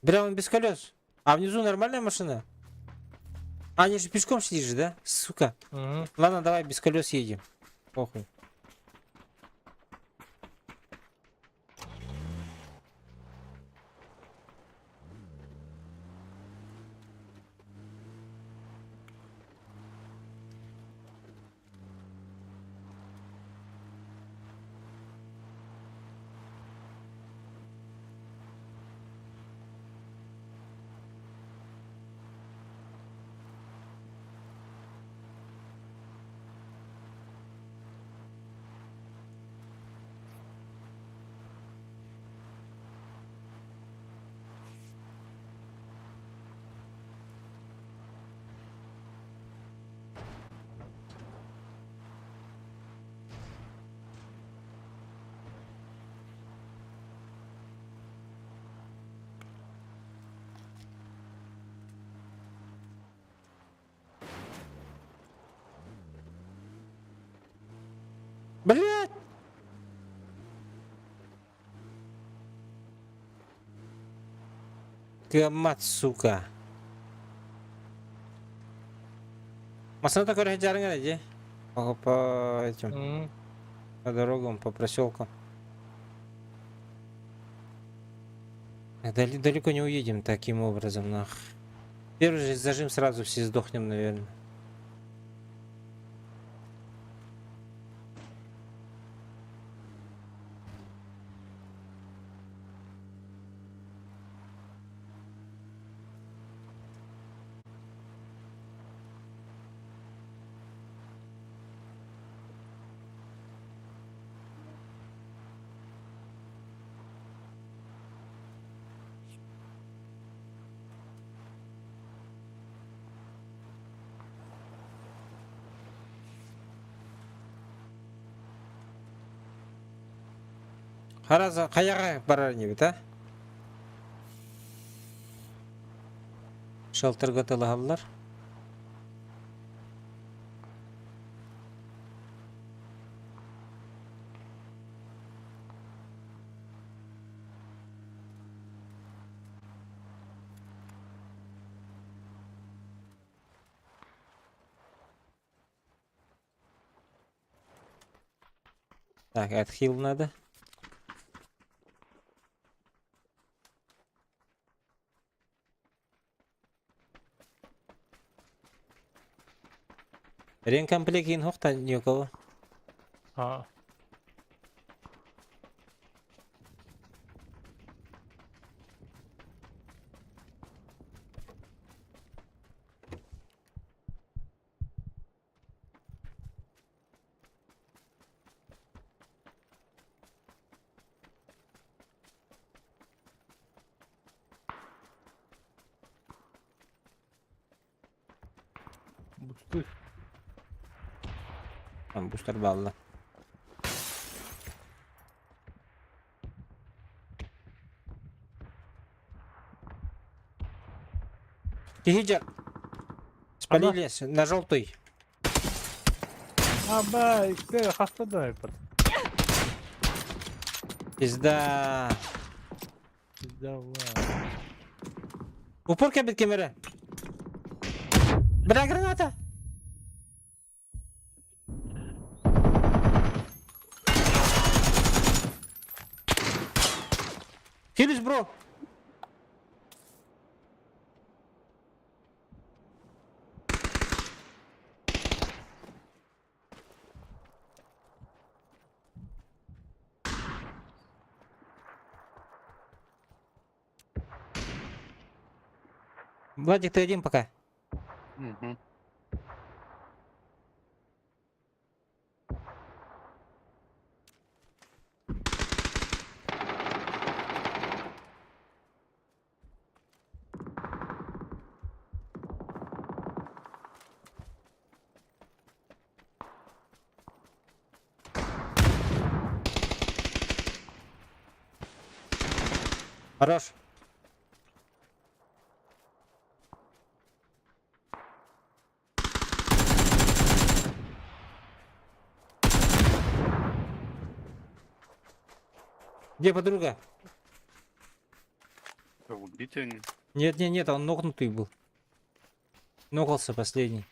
Бля, он без колес. А внизу нормальная машина? А, они же пешком шли же, да? Сука. Угу. Ладно, давай без колес едем. Похуй. Блять! Кыаммат, сука. Массыына көрө сылдьарыҥ эрэ дии. По, по этим, по дорогам, по проселкам. Далеко не уедем таким образом, нах. Первый же зажим сразу все сдохнем, наверное. Хараза хайаҕа барар инибит а? Шелтерга талаһаллар. Так, отхил надо. Ремкомплект хохта ни у кого. А. Бусты. Там бустер балла. Киһи Спалили на желтый. Аба, икки хаста да айпад. Пизда. Давай. Упор кэлбит ким эрэ? Бля, граната! Хилюсь, бро! Владик, ты один пока. Угу. Хорош. Где подруга? Убиты они. Нет, нет, нет, он нокнутый был. Нокался последний.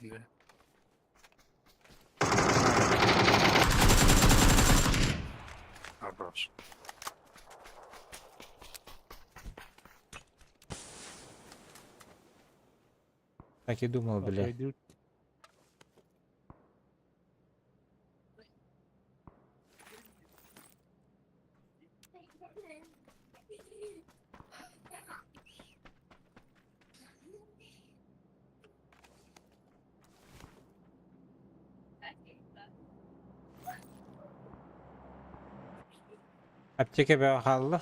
Да. Хорош. Так и думал, бля. Отойдут. Аптека бөҕө хаалла.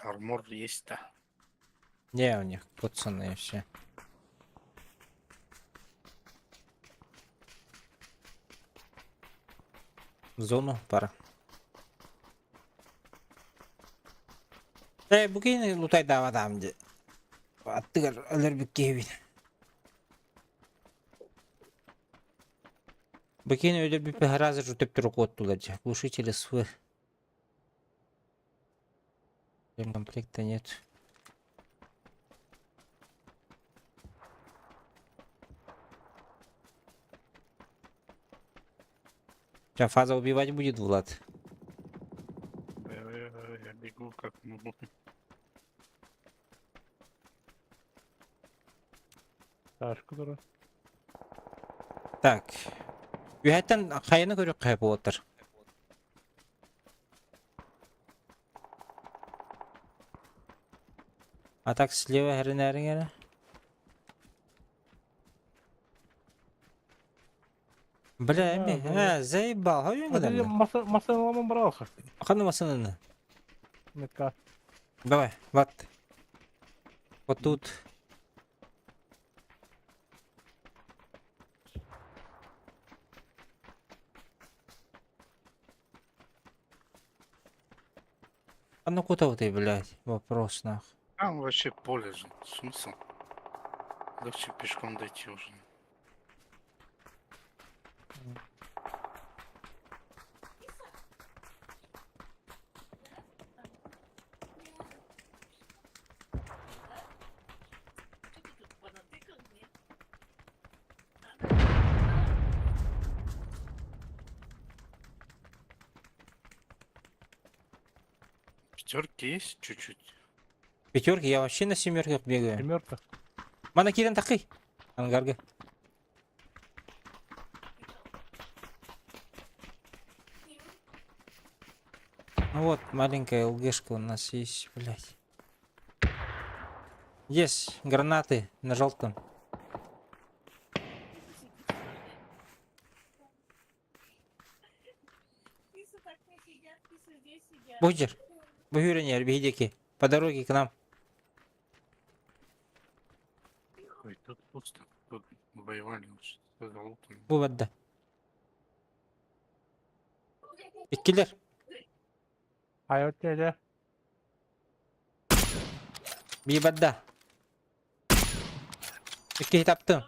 Армор есть-то. Не, у них пацаны все. В зону пора. Э, бу киһини лутайдаабатаам дии. Аттыгар өлөрбүт киһибин. Бу киһини өлөрбүппүн сразу же төптөрү куоттулар дии. Глушители СВ. Комплекта нет. Сейчас фаза убивать будет, Влад. Я бегу как могу. Ташка турар. Так. Үһэттэн хайаны көрүөххэ буолтар. А так слева хэринээриҥ эрэ. Бля, эми, а, заебал, хойун гынаммын. Масыналаман баралха. Ханна масынаны? Метка. Давай, Влад. Вот тут. А ну куда ты, блядь? Вопрос нах. Там вообще поле же. Смысл? Легче пешком дойти уже. Что ты тут понатыкал мне? Пятерки есть чуть-чуть? Пятерки, я вообще на семерках бегаю. Семерка. Мана киирэн таххый. Ангарга. Ну вот, маленькая ЛГшка у нас есть, блядь. Есть гранаты на желтом. Кисы так не сидят, кисы здесь сидят. Будешь? Буюренер, бегидеки. По дороге к нам. Ой, тут пусто. Тут Воевали уже. Все залутано. Бу барда. Иккилэр. Хайа дьэ. Биир барда. Икки таптым.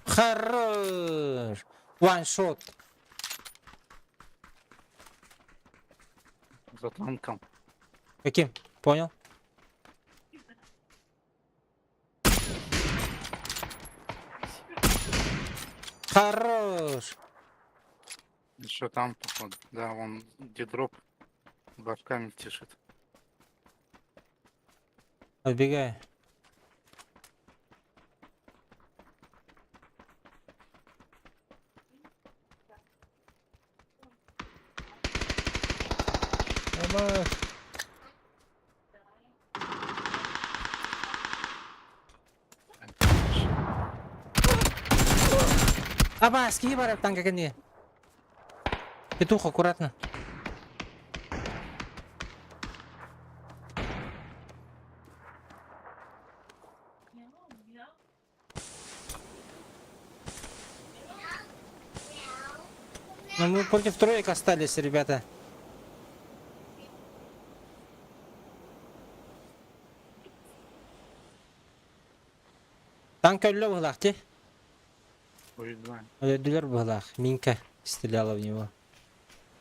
Хорош! One shot. За танком. Каким? Понял? Хорош! Еще там, походу. Да, вон где дроп. Башками тишит. Отбегай. Ама Аба, скини бар танка кэннигэ. Петух, аккуратно. Ну мы против троек остались, ребята. Танка өллө быһыылаах дии. Ой, да. Өлөрдүлэр быһыылаах. Минка стреляла в него.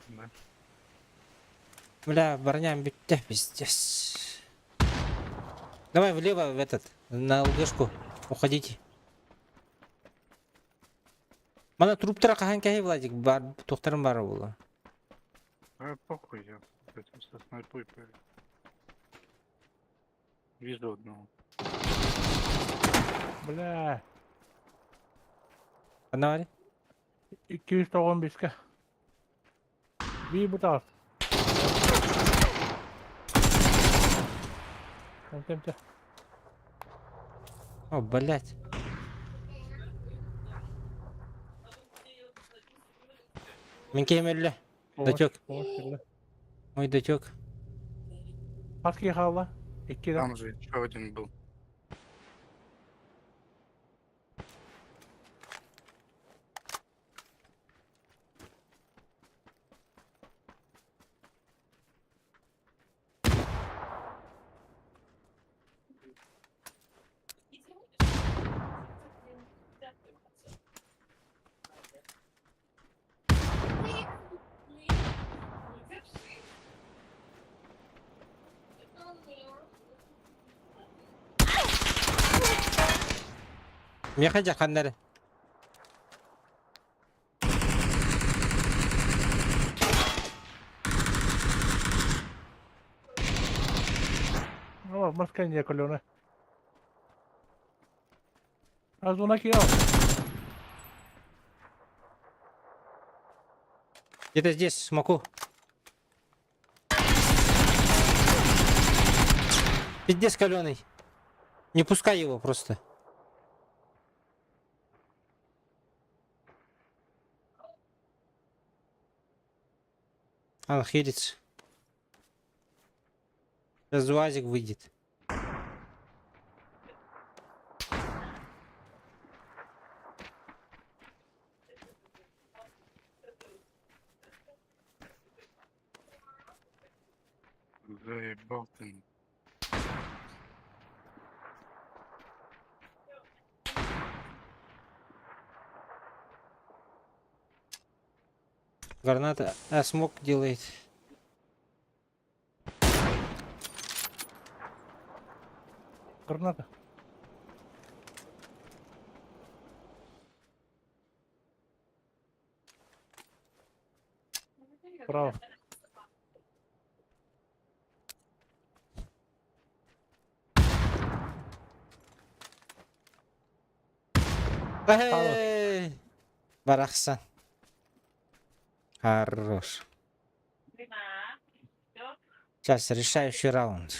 Да. Бля, броням бүттэ, пиздец. Давай влево в этот, на ЛГшку. Уходите. Мана труптара хаһан кэһэй Владик, бар, туохтарын баара буолла. А похуй, я с этим со снайпой пойду. Вижу одного. бля. Ханна 295-кэ. Биир бутаас. Тем. О, блять. Мин киһим өллө. Датек. Мой датек. Хас киһи хаалла. Икки да. Там же еще один был. Миэхэ дьаханнары. О, маска не колёна. А зона киал. Где-то здесь смоку. Пиздец каленый. Не пускай его просто. Он хилится. Сейчас УАЗик выйдет. Заебал ты. Граната. А, смок делает. Граната. Право. Эй! Барахсан. Хорош. Сейчас решающий раунд.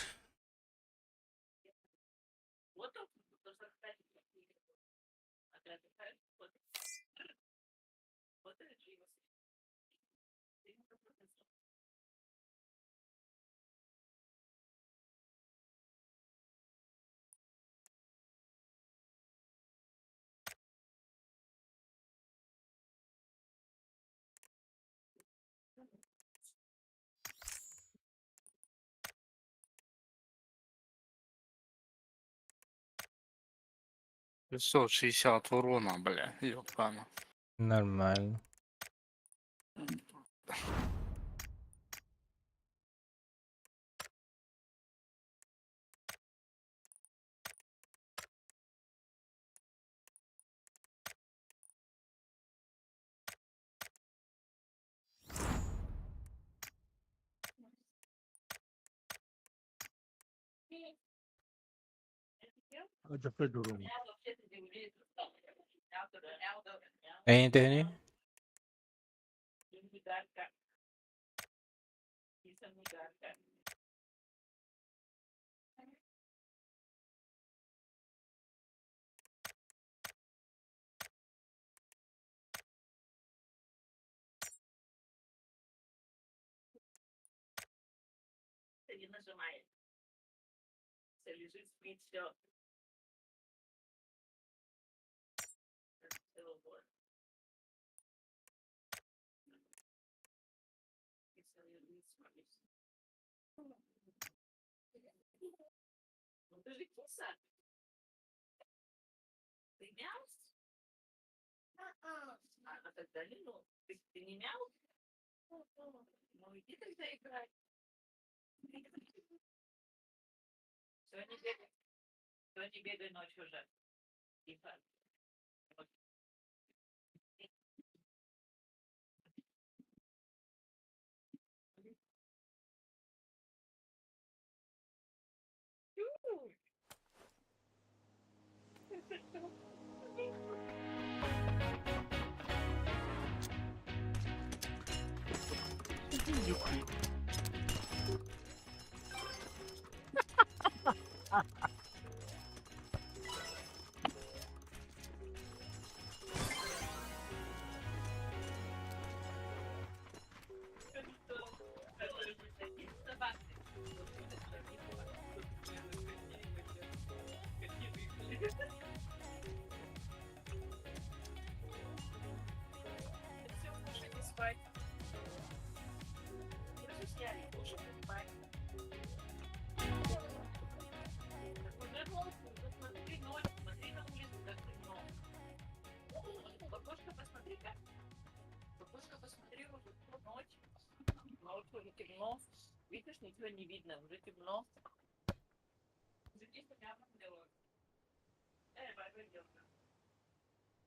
660 урона, бля, ёпана. Нормально. Эйин төһөнүй?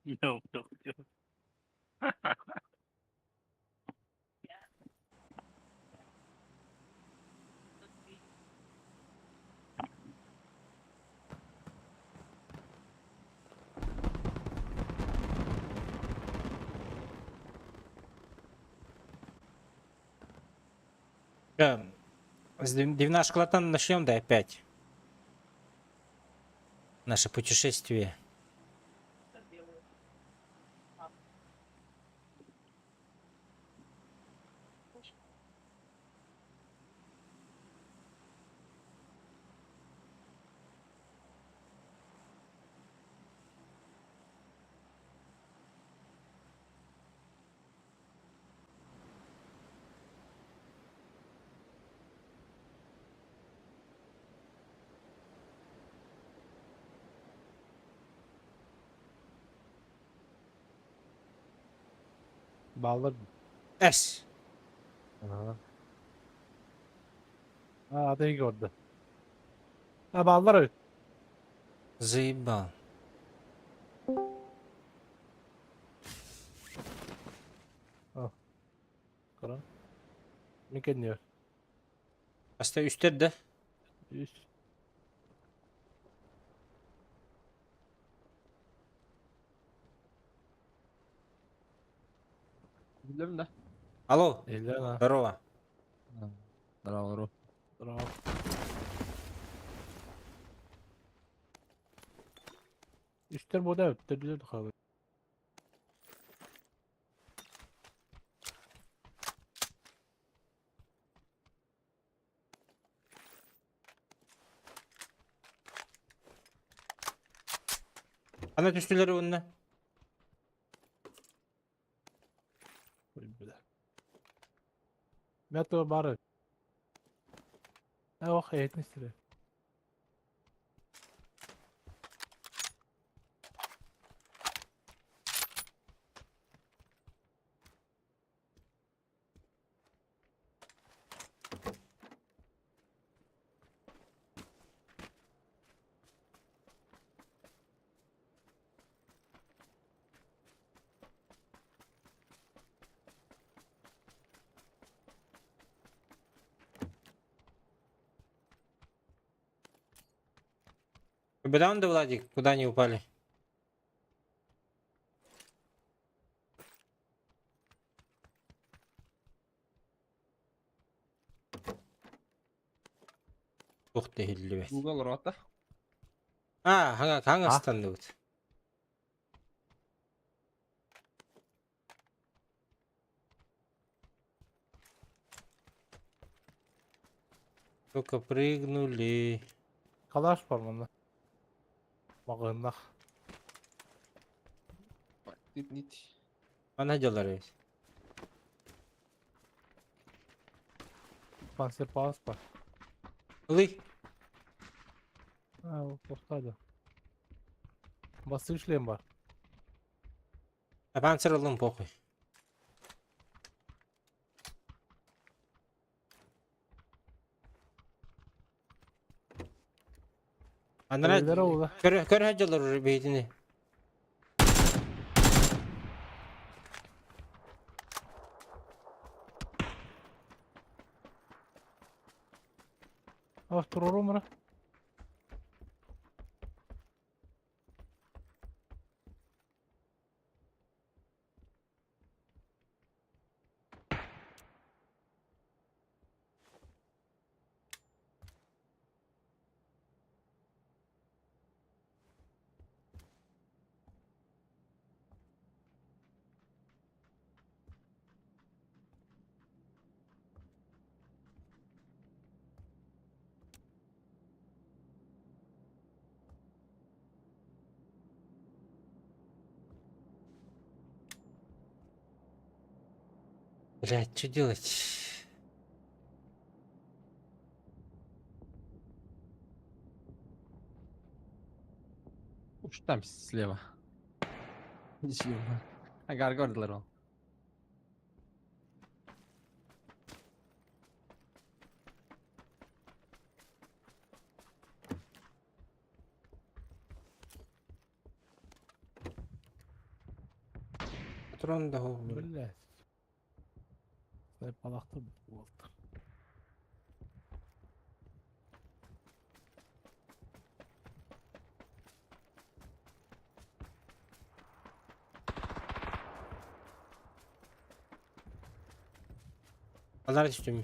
Йоу, йоу, йоу. С Дивнашклатан начнем, да, опять. Наше путешествие. Бааллар. Эс! Аа, аты көрдө. А бааллар эбит. Заебал. Көрөн. Мин кэнниэр. Аста үстер да? Үс. Билем да. Алло, Эллен а. здорово. Здорово. Здорово. Үстер бода өттөр билер духалы. Ана түстүлер онна. Мето бары. Ох, этнистер. Бедан да Владик, куда они упали? Туох да иһиллибэт. Google рота. А, хаҥа хаҥа А? ыстанныбыт. Только прыгнули. Калаш бар манна. Маҕаһыыннах. Нит нит. Ана дьаллар эбит. Панцерпаас бар. Ылый. А, ол тохтаады. Басты шлем бар. А панцир ыллым похуй. Анара Өлөрө ола. көрө көрө дьаллар уже бейтини. А, турору мара. Блять, что делать? Уж там слева. Ничего. Ага, гордлер ол. Патрон да бля. Блять. Сайпалахты болду. Алар түстүм.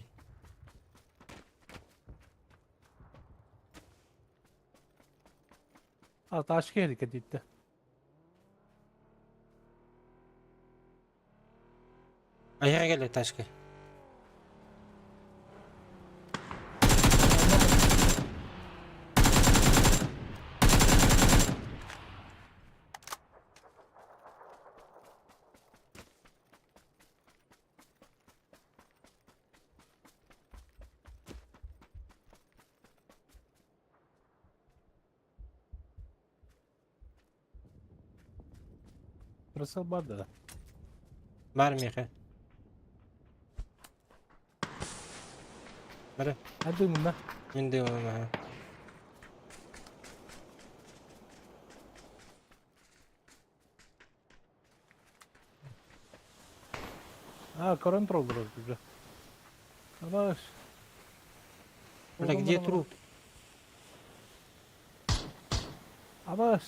А, ташка hareket etti. Аяға келе ташка. Burası бар да. Бар меха. Бара. Hadi bunda. Мен де оны. А, контрол уже. Абаш. Бля, где труп? Абаш.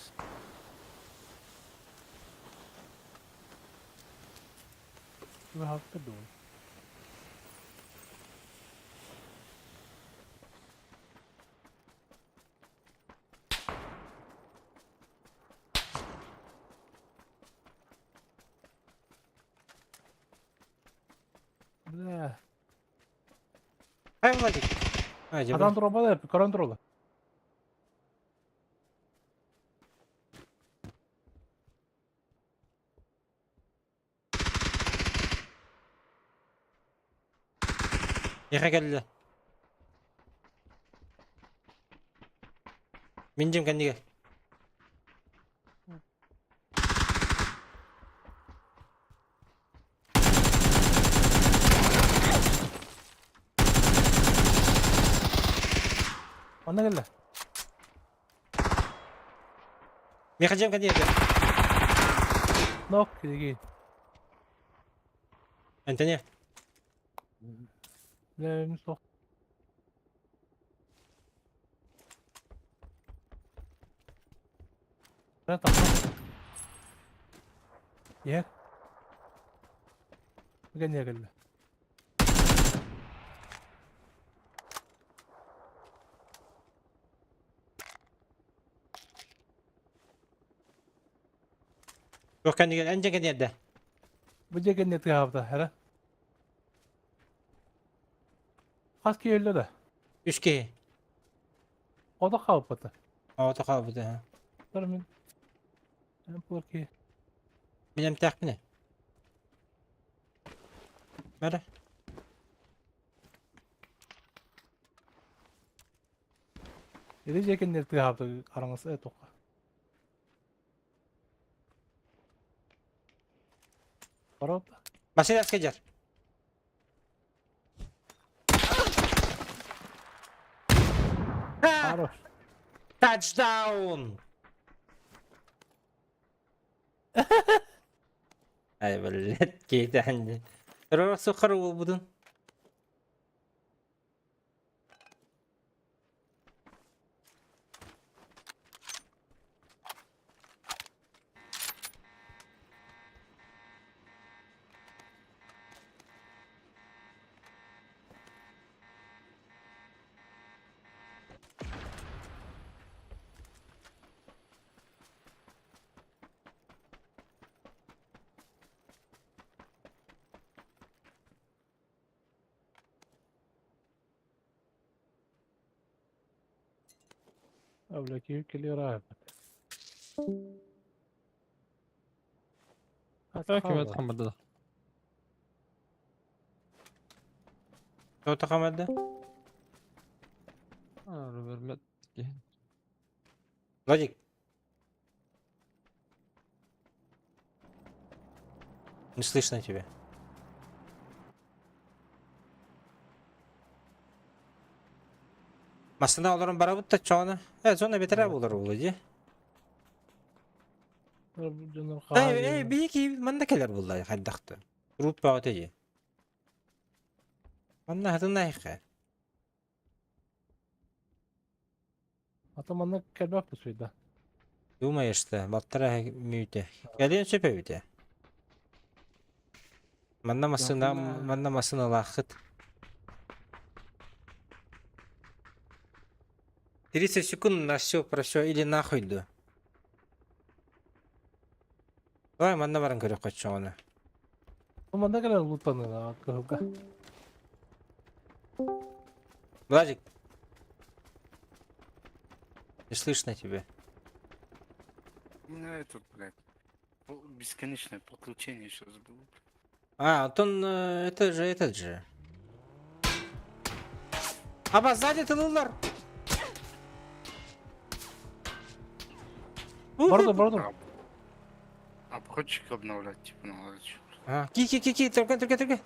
You have to do. Бля. Ай, Владик. А, дьэ, Адам турбада, контрола. Яха кэллэ. Мин дьиэм кэннигэр. Онно кэллэ. Миэхэ дьиэм кэннигэр. Нок киһи. Антония. Бля, мин суох. Тахса. Иһэр. Кэннигэ кэллэ. Туох кэннигэр эн дьэ кэнниэрдэ. Бу дьэ кэнниэ тыаһаабыта, эрэ. Хас киһи өллө да? Үс киһи. Ото хаалбыта. Ото хаалбыта. Тор мин. Эн буолар киһи. Мин эмтээхпин. Бары. Или дьэ кэнниэр тыаһаабыта араҥас э туохха. Барабыт. Машина скедер. Хорош. Тачдаун! Ай, блядь, кейтәнди. Сухар буолбутун. Бля, киһи кэлиэр Так, хаммады. Кто хамады? Вермет. Владик. Не слышно тебя. Массыына олорон барабыт да чоҕуна. Э, зона бэтэрээ буолар буолуо дии. Э, э, биһиги манна кэлэр буолла хайдахты. Рут бөҕөтө дии. Манна хатын айха. Ата манна кэлбэт бусуйда. Думаешь, что балтара мүйтэ. Кэлиэн сөп эбитэ. Манна массыына, манна массыыналааххыт. 30 секунд на все про все или нахуй ду. Давай манна баран көрөх оччоҕуна. Манна кэлэр лутаны кыһылга. Владик. Не слышно тебя. У меня этот, блядь, бесконечное подключение сейчас было. А, вот он, это же, этот же. Аба, сзади тылылар. Барды, барды. Обходчик обновлять, типа, надо. чё. А, ки, ки, ки, ки, только, только, только.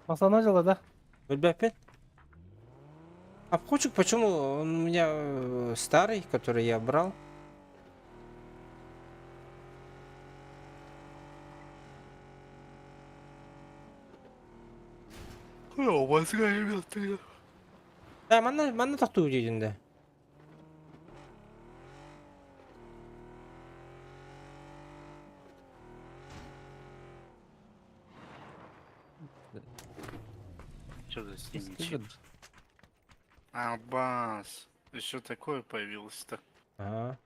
Масана жала, да? Опять? Обходчик, почему? Он у меня старый, который я брал. О, мозга, ребята. Да, манна, манна тохтуу диэн да. Что за синий чип? А, бас. Еще такое появилось-то. Ага.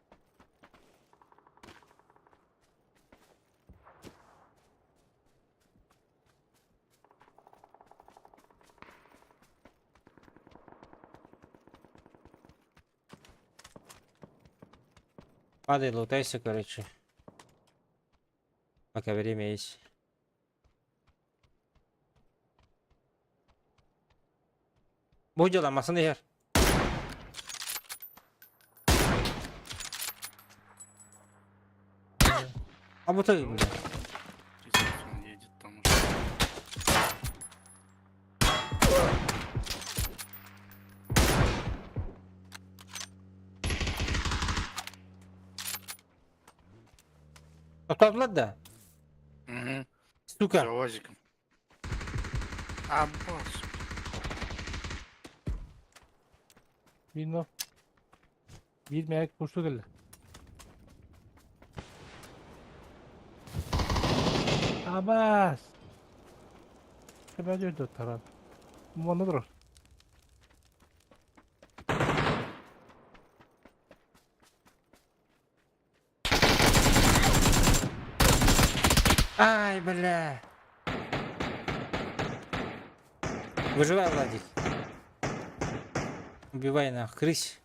Падай, лутайся, короче. Пока время есть. Бу дела, массыына иһэр. А вот это, бля. Пиздец, он едет там уже. А да? Угу. Сука. За УАЗиком. А, бас. Bilmem. Bir merak koştu geldi. Абаас! Кэбээдьи таран. Манна турар. Ай, бля. Выживай, Владик. Убивай нах, крысь.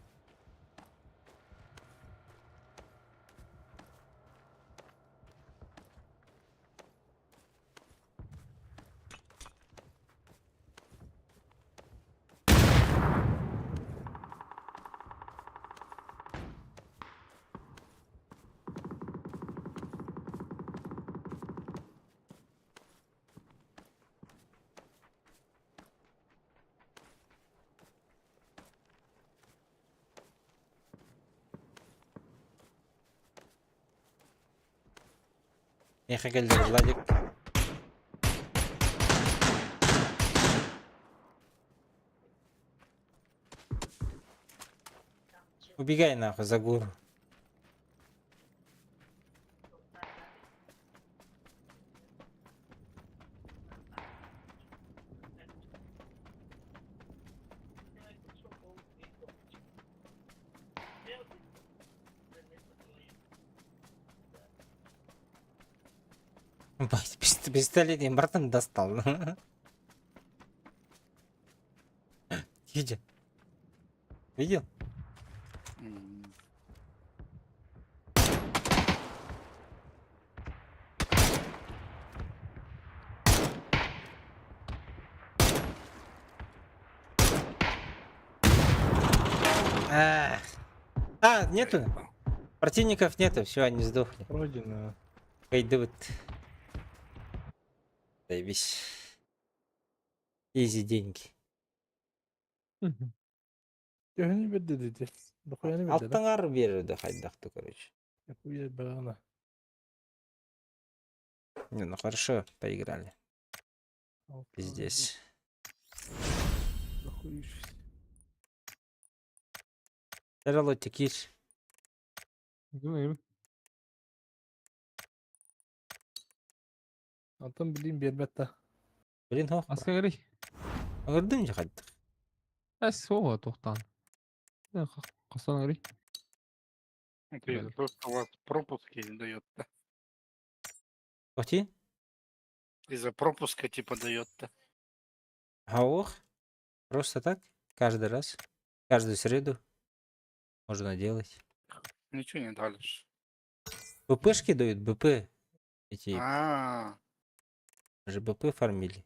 Миэхэ кэллэ Владик. Убегай нахуй за гору. Бать, пистолет я братан достал. Видел? Видел? Ах. А, нету? Противников нету, все, они сдохли. Родина. Пойдут. Заебись. Изи деньги. Төһөнү берди деди. Дохуяны берди да. Алтыңар берді хайдақты, короче. Хуя барана. Не, ну хорошо, поиграли. Пиздец. Дохуищ. Здорово, кир. Думаю, Антон билин бербет да. Блин, хох. Аска гри. Аңырдым же хайдах. Эс ого тохтан. Касан гри. Это из-за того, что у вас пропуски дает-то. Охти? Из-за пропуска типа дает-то. Ох. Просто так? Каждый раз? Каждую среду? Можно делать. Ничего не дали ж. БПшки дают, БП. Эти А, же БП фармили.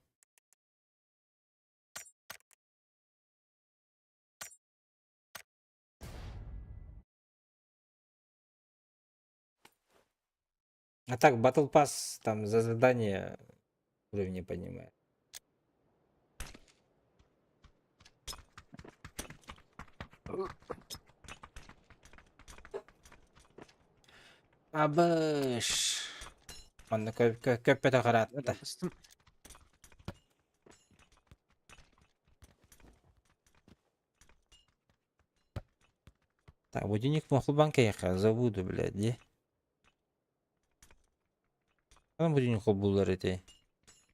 А так, Battle Pass там за задание уровень не поднимает. Абыш. Манна көппөтө харатта. Так, будильник мохлубанка я забуду, блядь, где? Там будильник булар эти.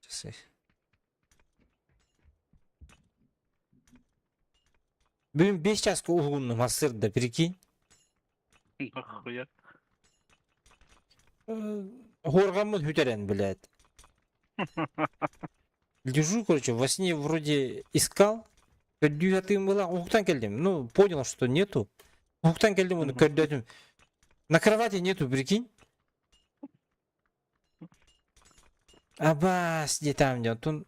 Часы. Блин, 5 час угунну масырда, прикинь. нахуя. Горгамын хүтерен, блядь. Лежу, короче, во сне вроде искал. Көрдүү была, уһуктан кэллим. Ну, понял, что нету. Уһуктан кэллим, оны көрдөөтүм. На кровати нету, прикинь. Абас, где там, где он?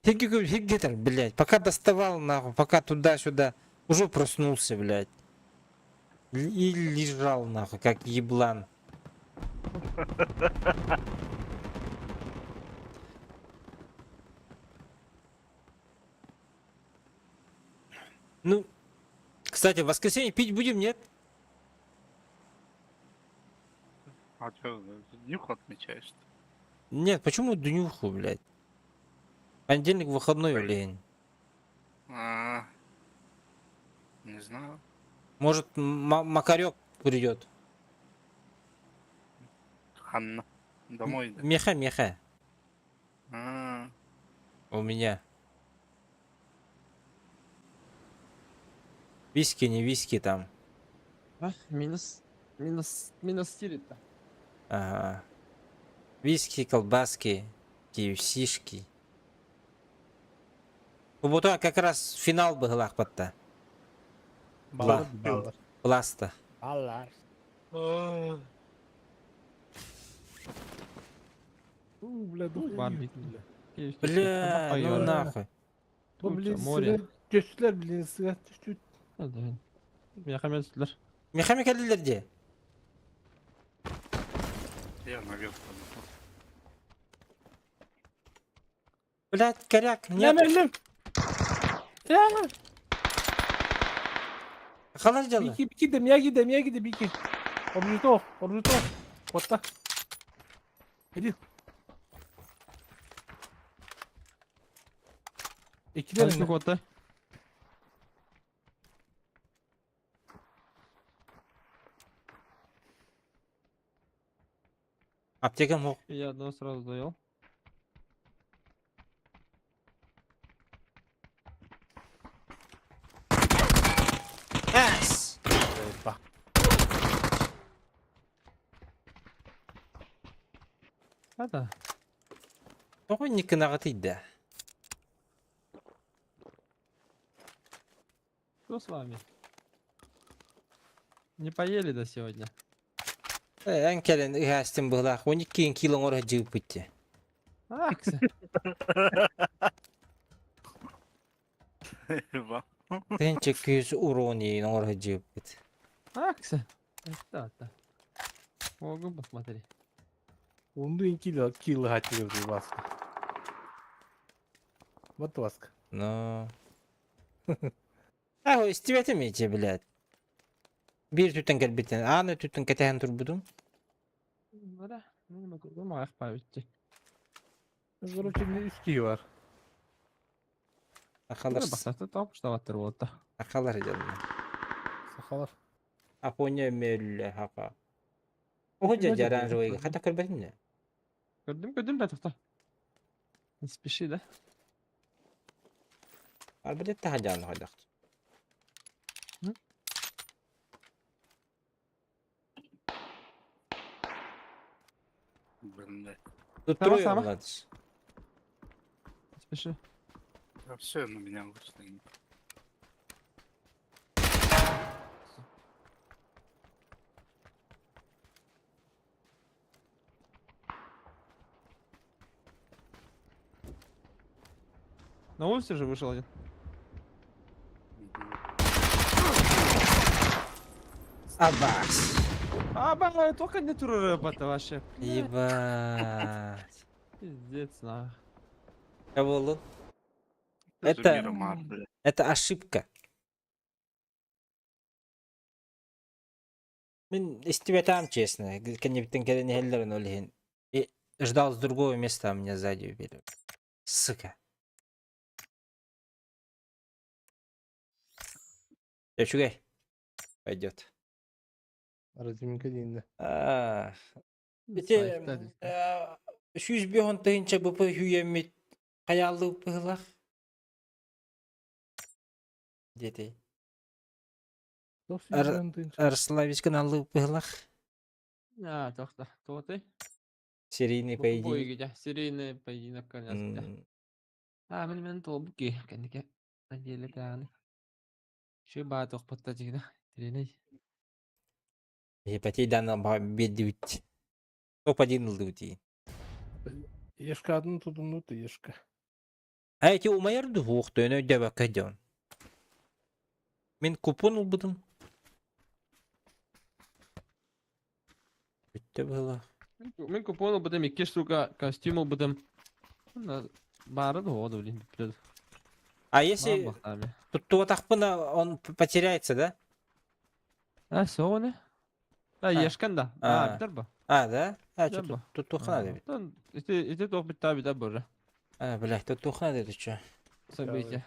Где блядь, пока доставал, нахуй, пока туда-сюда, уже проснулся, блядь. И лежал, нахуй, как еблан. Ну, кстати, в воскресенье пить будем, нет? А что, днюху отмечаешь-то? Нет, почему днюху, блядь? Понедельник выходной, блин. А, не знаю. Может, Макарек придет. Ханна. Домой, да? Меха, меха. А, У меня. Виски, не виски там. А, минус, минус, минус 4-то. Ага. Виски, колбаски, KFC-шки. Вот как раз финал быһылаахпатта. Баллар, баллар. Пласта. Баллар. У, бля, дух Бар бля. бит. Бля, ну нахуй. Бу блин, море. Төстүлэр, блин, сыга түстүт. Миэхэ мэлсилэр. Мехами кэллилэр дии. я наверх пойду. Блядь, коряк, нет. Нет. Халар дьалла. Бики, бики да, мияги да, мияги да, бики. Оружито, оружито. Вот так. Иди. Икилер Ханнык уотта? Аптека мог. Я одного сразу довел. Ас! А да. Тоҕо никынаҕытый да? Что с вами? Не поели до сегодня. Э, эн кэлэн ыһаастын быһылаах. Он иккиэн кило оҥоро дьыыппыт дии. А, кстати. Ва. Тыһынча күүс урон иин оҥоро дьыыппыт. А, кстати. Да, да. Могу посмотри. Онду ин кило кило хатыр Васка. Вот Васка. Ну. А, истибэтим ити, блядь. Биир түттэн кэлбитин, ааны түттэн кэтэһэн турбутум. Ну да. Ну не могу. Ну, ах, память. Короче, мне үс бар. Ахалар, Басата топ, что ваттер вот. ахалар дьалла. Сахалар. Апоня мөллө хака. Оһо дьэ жаран жойга хата көрбөтүм не. Көрдүм, көрдүм, бля, тоқта. Не спеши, да? Арбалет таха жаан хайдах. Блин, Тут Сама, трое сама. уладыс. Не спеши. да все на меня вышли. На улице же вышел один. Абас. А, бля, только не тур это вообще. Ебать. Пиздец, на. Кого лун? Это- Это ошибка. Мин истибэтам честно. Кэннибиттэн кэлэн иһэллэрин ол иһин. И ждал с другого места, а меня сзади убили. Сука. Үчүгэй. Пойдет. Разминка дейінде. А, Ити 105 тыһынча БП хүйэммит хайаалыы быһылах диэтей. Арславичкын аллыы быһылах. А, тоқта. Тоты. Серийный поединок. Серийный поединок, конечно. А, мен мен толбуки, кәнеке. Неделя тағаны. Ши ба тоқпатта жигді. Треней. Ипотейдан беддибит. Топ-1 ылдыбыт. Ешка адын тудумну ты ешка. А эти умайар дух, то өйдөбөккө дьон. Мин купон ылбытым. Бүттэ быһылаах. Мен купон ылбытым, икки штука костюм ылбытым. Бары да оды, блин, бүттү. А если тут туотахпына он потеряется, да? А, соны? А, ешкан да. А, битер ба. А, да? А, что тут тухна да? Ити ити тоқ битта битер бары. А, блядь, тут тухна да, ты чё? Событие.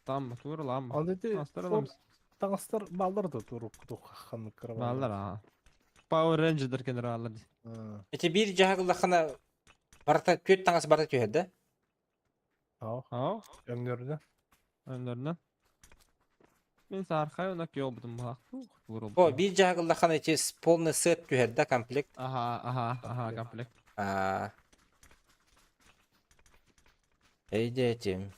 Там, тур лам. Ал ити Таңыстар таңыстар балдар да туруп туххан Балдар, а. Power Ranger генераллар. Ити биир дьаһак ыллаххына барыта түөрт таҥас барыта түһэр да? Ау, Ау, өҥнөрүнэн. өннөрүнэн. Мин саархай онок ёбутум баах. О, биир дьаһак ыллаххына ити полный сет түһэр да комплект? Аха, аха, аха, комплект. Аа. Эйдетим.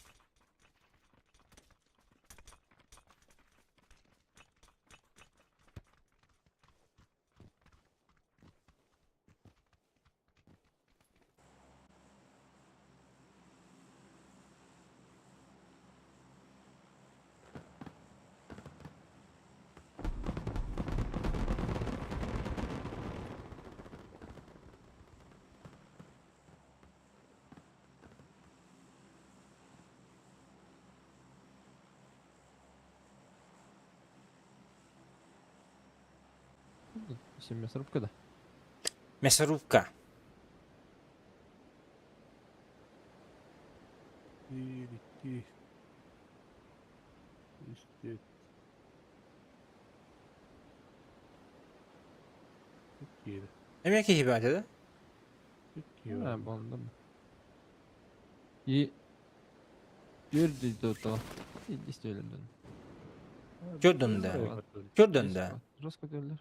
Мясорубка да. Мясорубка. Bir, iki, üç, dört. Үт киирэ. Эмиэ киһи баата да? Үт киирэ. Болдум. И Түрдү то. Истөлөндөн. Көрдүм да. Көрдүм да. Жестко төлөр.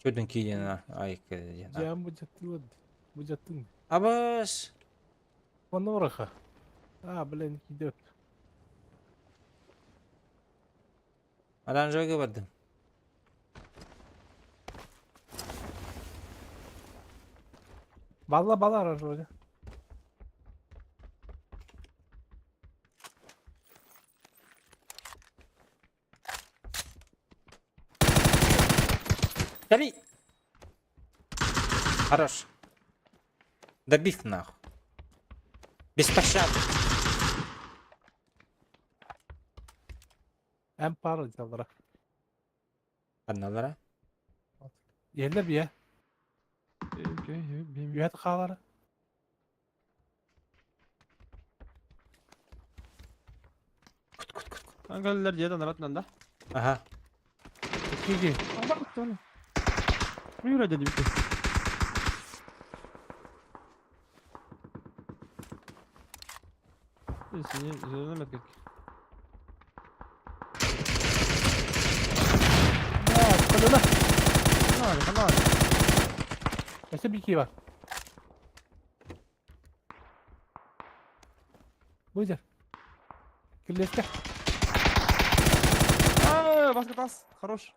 Көрдүн киирен айык диэн. Дьэм бу дьаттылар. Бу дьаттын. Абыс! Манна бараха. А, блин, идет. Оранжевыйга бардым. Балла бала оранжевый. Гори! Хорош. Добив нахуй. Без пощады. Эн пара дьаллара. Одналара. Еллер бие. Үһэт хаалара. Кут кут кут. Ангаллар дьиэ танаратынан да. Ага. Киги. Юра деді бите. Сені меткек. Кылына. Ханаар, ханаар. Өссө бики бар. Бу жер. Киллеске. Аа, баска тас. Хорош.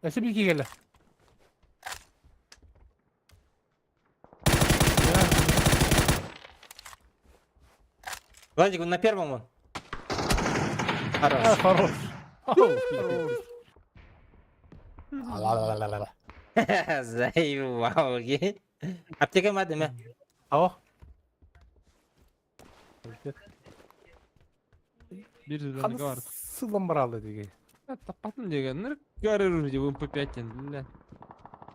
Өссө бики келле. Владик, он на первом он. А, Хорош. хорош. Хорош. Ла-ла-ла-ла-ла. Заебал. Аптека мады ме. Ао. Бир жүзден бар. Сылым баралы деген. Таппатын деген. Ныр көрөр деп МП5 тен. Бля.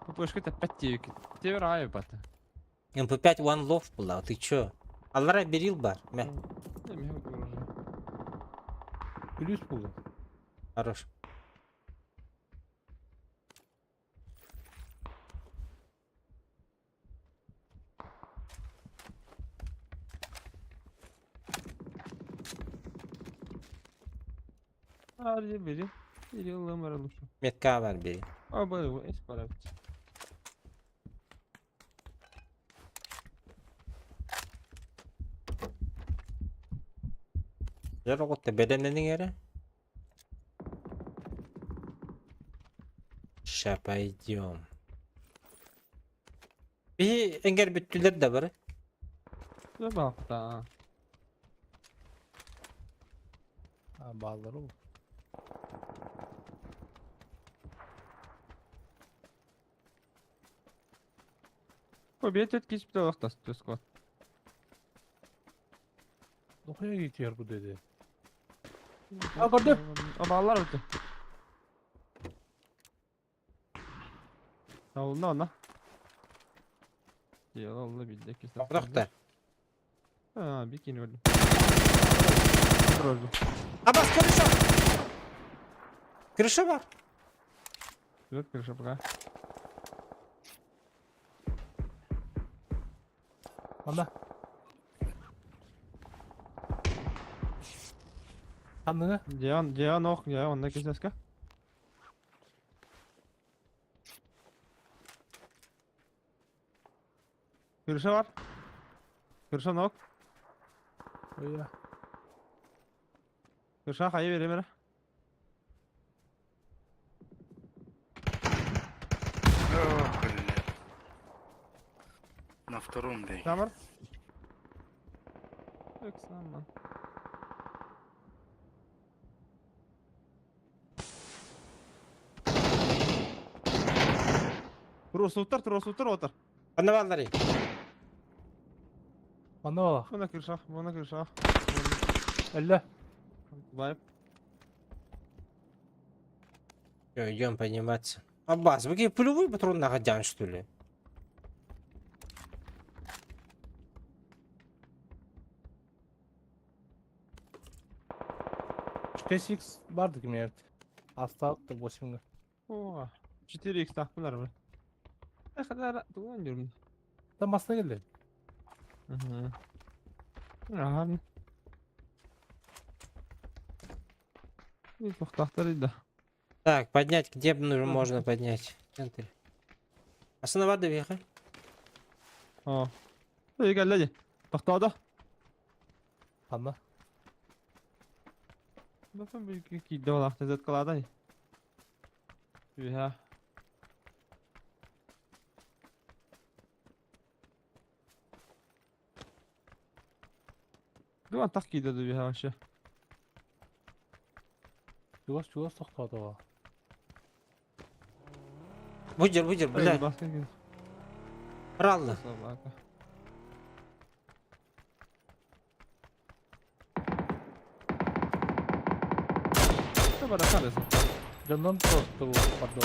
ППшка таппат деп. Тебер ай бата. МП5 One Love была, ты чё? Аллара берил бар. Мә. Неме уже. Плюс булды. Хорош. Арди бери. Бери лымар лушу. Метка бар бери. А бу эс пара. Жар оғытты бәдәннің әрі. Ща пойдем. Би эңгер бүттүлер да бар. Ne бакта. А, баллары ол. Бу бет өткізіп те уақыт төс кот. Нохуя кетер бу деди. А, көрдүм. Абалар өтө. Олна она. Ялла билде кесеп. Тоқта. А, бикини өлдү. Өлдү. Абас, крыша! Крыша бар. Вперед, крыша пока. Анда. Ханныга? Диан, Диан ох, я он на кисеска. Крыша бар. Крыша ног. Ой, Крыша хайа беремер. О, блядь. На втором, блядь. Тамар. Эксаман. Тросуттар, тросуттар отыр. Ханна баалларый? Манна бала. Мына крыша, мына крыша. Өллө. Вайп. Всё, идем подниматься. Аббас, вы какие пулевой патрон находян, что ли? 6x барды ким Осталось 8. О, 4x тахпылар бу. Ne kadar tuğan diyorum. Там басына келди. Hı. Aha. Bir tohtahtарıydı. Так, поднять, где нужно, можно поднять? В центре. Основа въехали. О. İyi gel hadi. Tohtada. Ханна. Bakın bir iki dolar tezat kaladan. Ya. Дуан так кийде дуу вообще. Чугас чугас токтоду. Выдер, выдер, бля. Ралла. Собака. Что баракарыз? Жандан просто пардон.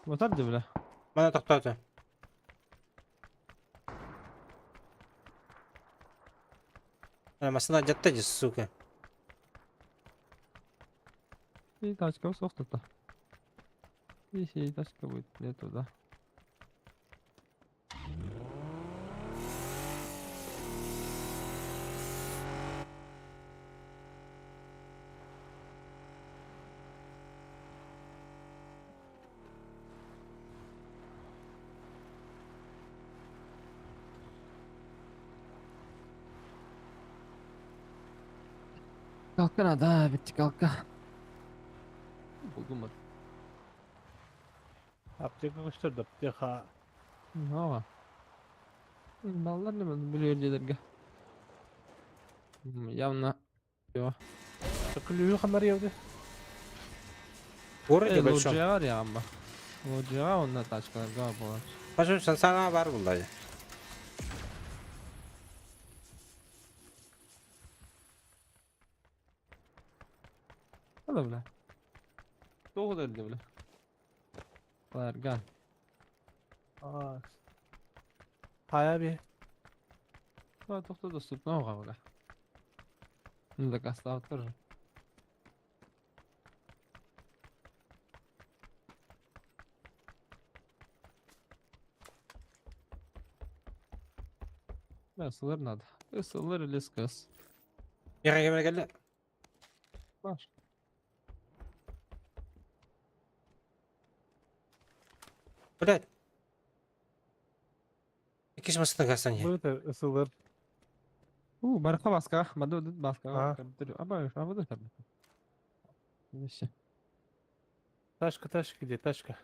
Вот так бля. Мана токтоото. Масына жатта же, сука. И тачка сохтата. И тачка будет не туда. Kalkan hadi bitti kalka. Buldum bak. Аптека көстөрдү, аптека. Ага. Баллар не билер жерлерге. Явно. Йо. Күлүү ханнар явды. В городе большом. Лоджия бар я амба. Лоджия онна тачкалар болар. Пожалуйста, сана бар булла. Hadi bile. Doğu derdi bile. Largan. Аа. Хая би. А, тоқта доступно оға бля. Ну так остав тоже. Да, сылыр надо. Сылыр или сказ. Яга кемер келди. Баш. Блядь. Иккис масына кастан Бу это СЛР. У, барха баска. Баду баска. А. Аба, аба да. Вообще. Тачка, тачка где? Тачка.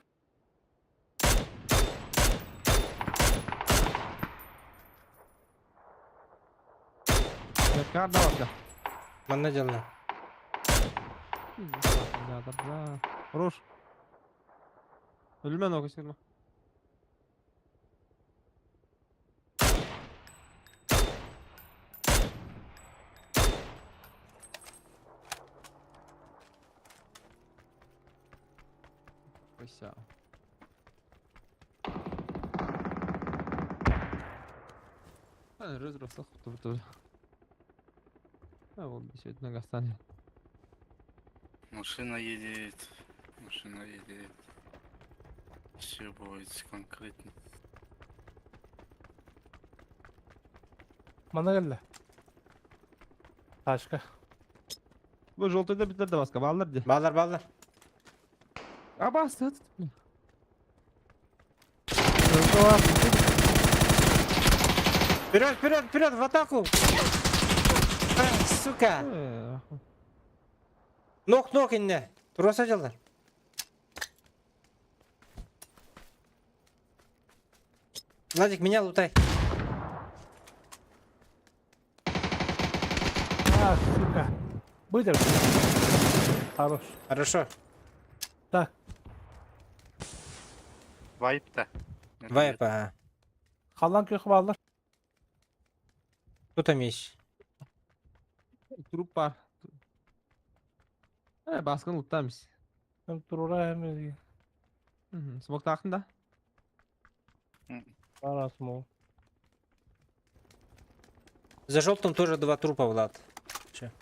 Карда баска. Манна делна. Да, да, да. Хорош. Өлмөн окусирма. Пусть. Разросла тоже. А вот действительно гастани. Машина едет. Машина едет. Все будет конкретно. Манна кэллэ. Тачка. Бу желтый да битер да баска бааллар дии. Бааллар, бааллар. А басты. Вперед, вперед, вперед, в атаку! А, сука! Нок, нок иннэ. Туруоса дьаллар. Владик, меня лутай. А, сука. Выдержи. Хорош. Хорошо. Так, Вайп-то. Вайп, ага. халлаан күөх бааллар. Кто там есть? Труп бар. Э, баскын луттамыз. Турура эми. Смоктаахын да? Арас мол. За желтым тоже два трупа, Влад. Че?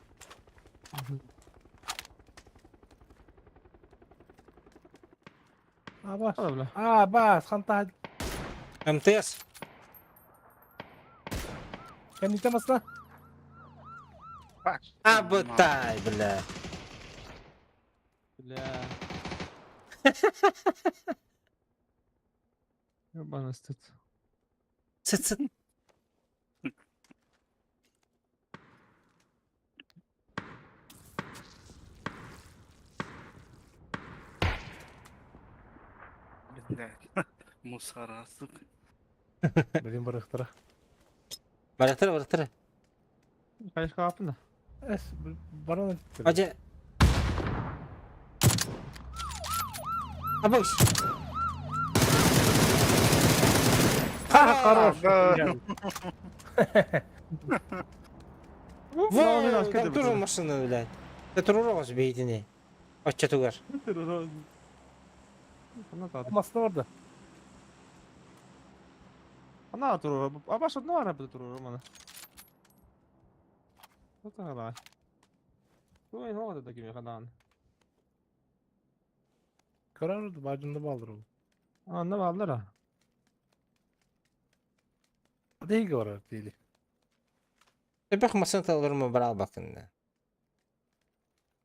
А, бас. Ала бля. А, бас, ханта. МТС. Кэнниттэн баста. А, бытай, бля. Бля. Ебаный тут. Ц -ц. Блядь. Мусора, сука. Блин, барыхтара. Барыхтара, барыхтара. Конечно, капын да. Эс, баран. Адя. Абыш. А, хорош. Да. Во, там тоже машина, блядь. Это рурос бейтини. Оччатугар. Масына барда. Ана турура. Абаш одно ара буде турура мана. Отара. Ой, ну да такими хадан. Karar bacında baldır oğlum. Anna ballar ha. Değil var değil. Эбэх машина алырмы брал бакында.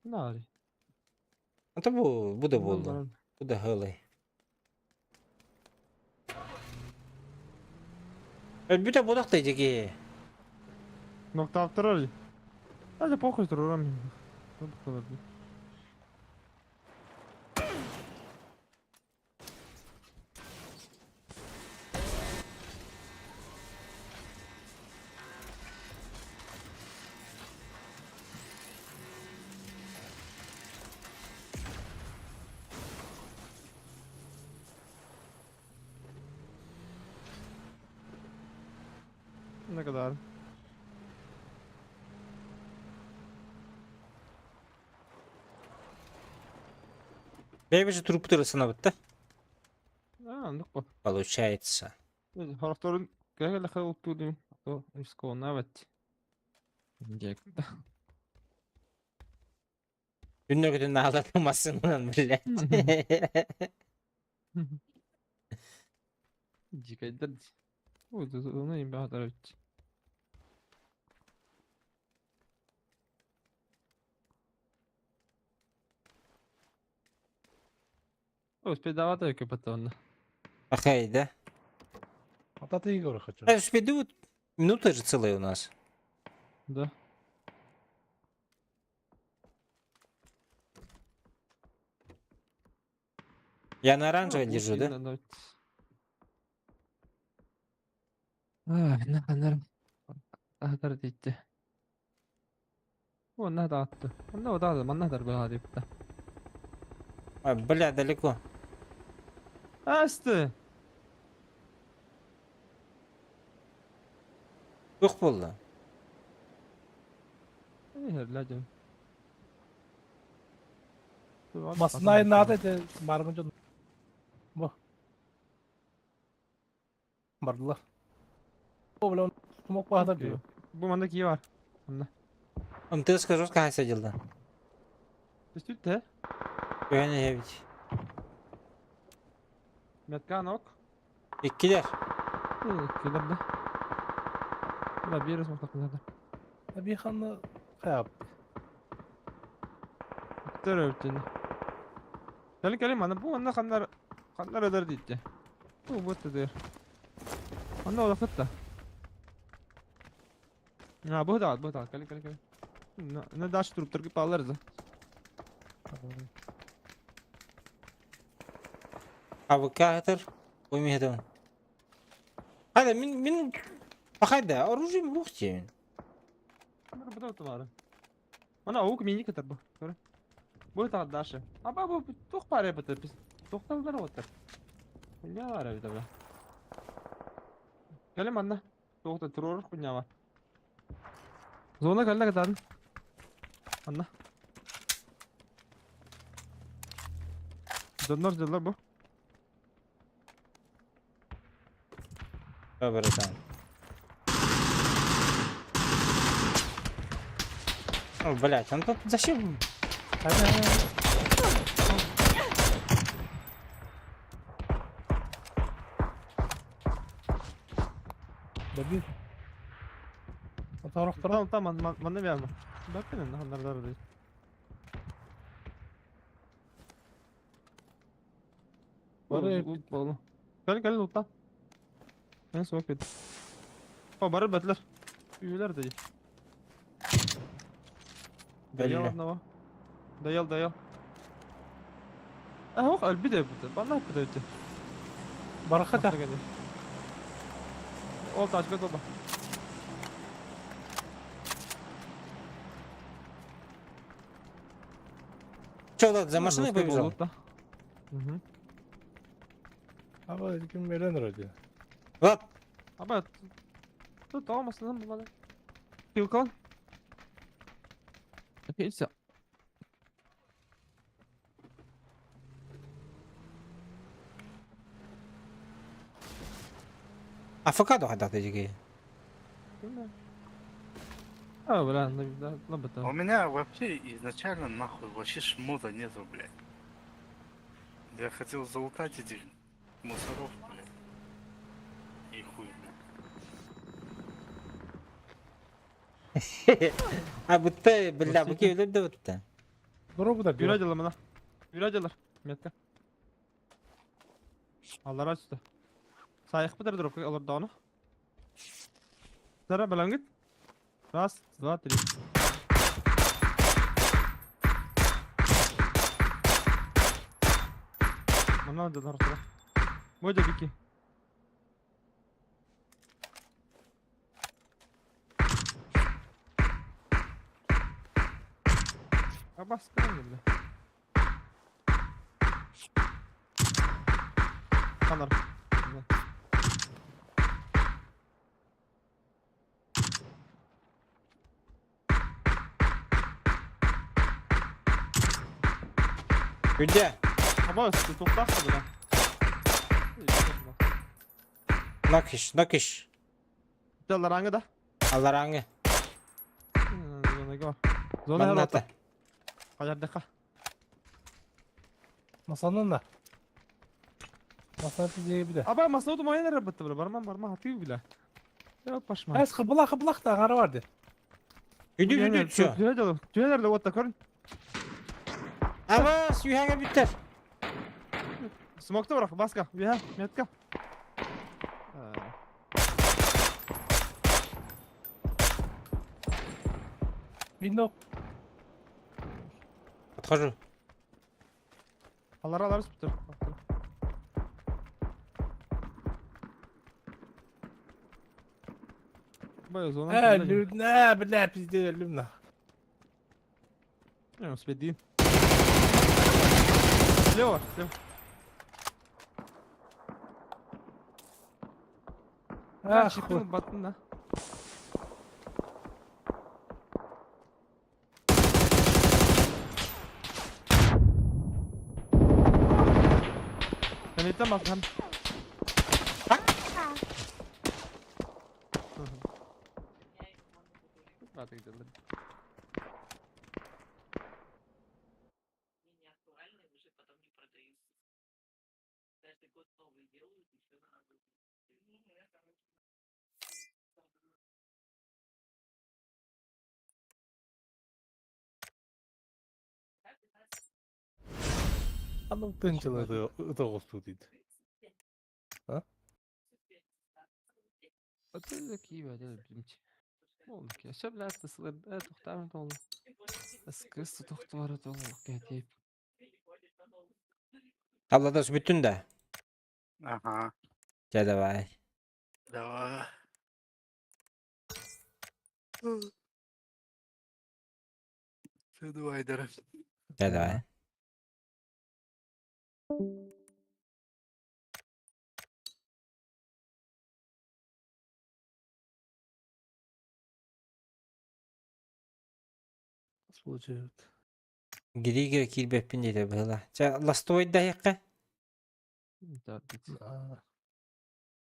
Нари. Ата бу, бу да болду. Бу да хылый. Бүтэ будак да жеги. Нокта автор. Даже похуй турура мен. Ne kadar? Бэбиже труптыры сынабытта. А, ну по. Получается. Характерын кәгәле хәл түдим. То исконавать. Дек. Күннөргүтүн наалатын масынынан, блядь. Дикайдер. Ой, оны им баһатар бит. Успедавата көпөтөн. Ахай, да? Ата ты Игорь хочу. А, успеду, минута же целая у нас. Да. Я на оранжевой держу, да? Ахтар дитте. О, надо атты. Онда да, манна дар баа депті. А, бля, далеко. Асты. Ух болды. Э, блядь. Масына надо это баргын жон. Бу. Бардылар. О, бля. Смок баһатар дии. Бу манна кии бар. Манна. МТС жестко садилда. Түстүт те. Көһөн иһэбит. Меткан ок. Иккилэр. Иккилэр да. Ла биир смоктакынада. Аби ханна хаяп. Төрөптүн. Кэлин кэлин манна бу манна ханнар ханнар өлөр дийтте. Бу бу тыдыр. Манна олохут да. А, бу да, бу да, кэлин кэлин кэлин. На даш труптаргы паллар да. АВК хатар. Ой мин Хайда мин мин Хайда оружие бух тиэн. Мана аук мини кытар бу. Көрө. Бу та Даша. Аба бу тух пара бу пис. Тохталдар оттар. Хуйня бар эбит бля. Кэлин манна. Туохта туруор хуйня бар. Зона кэллэ кытаатын. Манна. Доннор дьыллар бу. Братан. О, блядь, он тут зачем? Добил. Там, там, манна бяма. Бакын, ханнардар дейт. Бары Болу. Кел кел лутта. Мен смок бит. О, бары бәтлер. Үйлер дейт. Даял Бля. одного. Даял, даял. А, ох, альби де бу. Бана бит. Барахата. Ол тачка тоба. Че, Влад, за машиной побежал? Угу. Аба ким берен вроде. Влад, Аба, тут алмасын булады. Пилкон. Пилься. АФК хайдах дежиги. А, бля, лабата. У меня вообще изначально нахуй вообще шмота нету, блядь. Я хотел залутать этих мусоров, блядь. И хуй, блядь. А бутта, бля, бу киви да бутта. Дорогу да Юра дела мына. Юра дела. Метка. Аллар açtı. Sayık бітір дроп алар дауны. Зара балангит. Раз, два, три. Мына да нарсыра. Мойда бики. Абас бля. Канар. Күдә. Абас, тоқтақсы бля. Нокиш, нокиш. Алараңы да. Алараңы. Зона бар. Зона Манната. Қажардыққа. Масанан да. Масана тизеге биде. Аба масна майын рабытты бля. Барман барма хаты бля. Я пашма. Әс кыбла кыблак да аңары бар де. Үдү, үдү, все. Түнәлер түнәлер отта көрін. Абас, юхага биттер. Смокты бірақ баска. Бия, метка. Виндо. Подхожу. Алар алар бітір. Бай зона. Ә, любна, бля, пизде любна. Не успеди. Слева, слева. А, чипін баттın да. Кәнеттен басқан. Баатыгдылар. Ханнык тыынчылар ытоҕустуу дейді. А? Отель киибэ билимч. Ол сөп сылырда тохтаабын тоҕул. Ыскыс тохтуара тоҕул кэтип. Алладас бүттүн да? Ага. Чэ давай. Давай. Все, давай, дорог. Чэ давай. Случают. Гиригэ киирбэппин диэтэ быһыла. Чэ ластовой да Да, бит. А,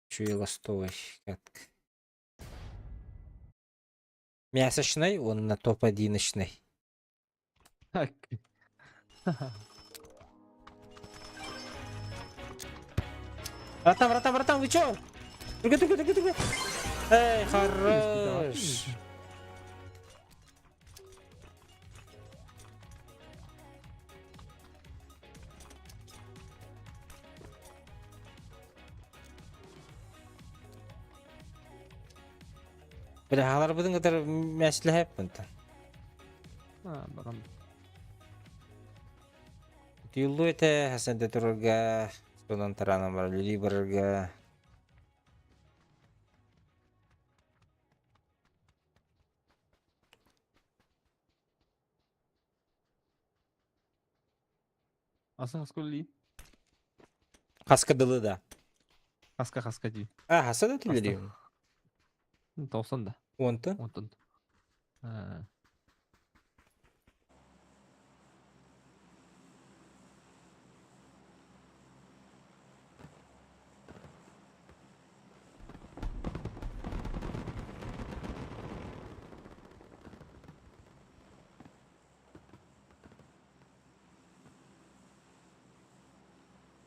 Чуй ластовой катка. Мясочный, он на топ-одиночный. Так. Братан, братан, братан, вы чё? Туга, туга, туга, туга. Эй, хорош. Бля, халар бұдың кытар мәсләһәп бұнтан. А, барам. Тюллу это Хасан турарга, сонан таранан бар, люли барарга. Аса хасколи. Хаска дылы да. Хаска хаска ди. А, хаса да түллери. Тоқсан да. Онтон. Онтон. А.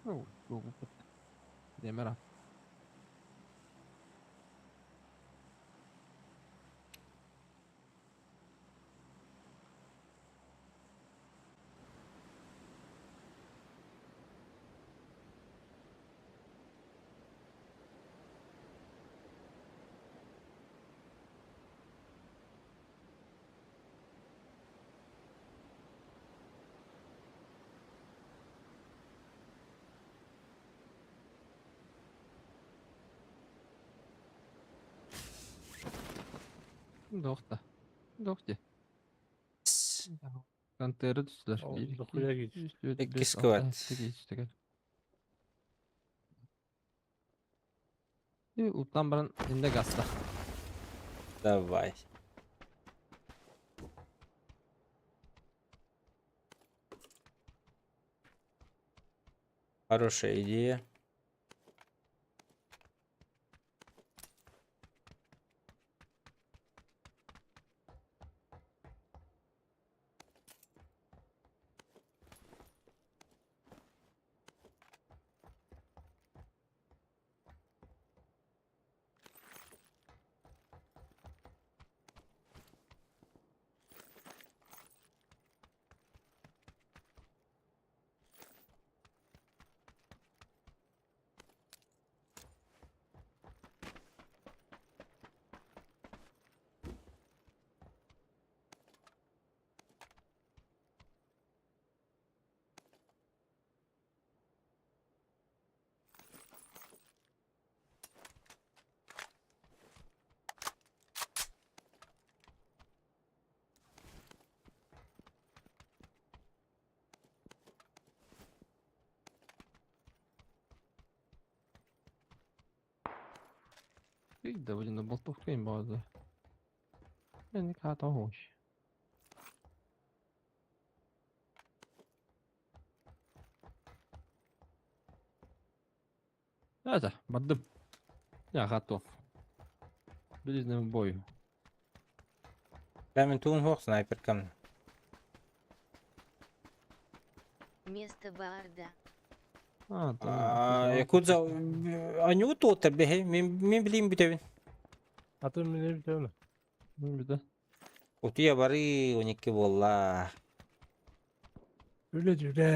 Oh, Демера. Дохта. Дохте. Контейнер түстүлэр. Ол 1, 2, дохуя кич. 3, 4, Икки 5, 6, сквад. 8, 9. Уттан баран инде гаста. Давай. Хорошая идея. Довольно болтовка им база. Мен ката хош. Это, бардым. Я готов. Ближнему бою. Мин туун хуох снайперкам. Место баарда. А, Якудза, аню туоттар бэһи, мин билим бүтэбин. Атын мин бүтөмүн. Бүтэ. Утуя бары 12 буолла. Үлэ дүлэ.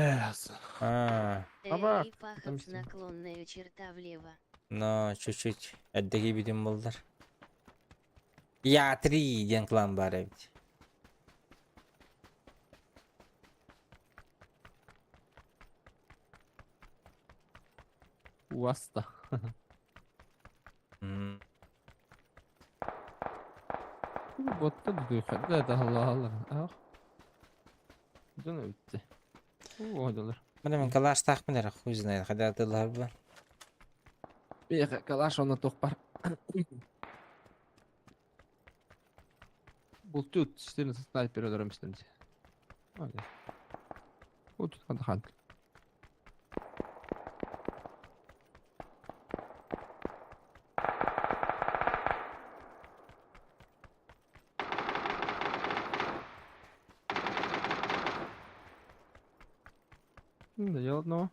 А, Аба, Эй, пахать там с ним. наклонная черта влево. но чуть-чуть эрдэги бүтүн буоллар. Я 3 диэн клан бар эбит. Уаста. Ботта дүхәдә дә Алла Алла. Ах. Дөн үтте. О, одалар. Мына мен калаштаахпын эрэ хуй знает, хотя тыллар бар. Беха калаш оны тоқ бар. Бұл тут 14 снайпер өлөрөм истемде. Бу тут кандай хан. Додел одного.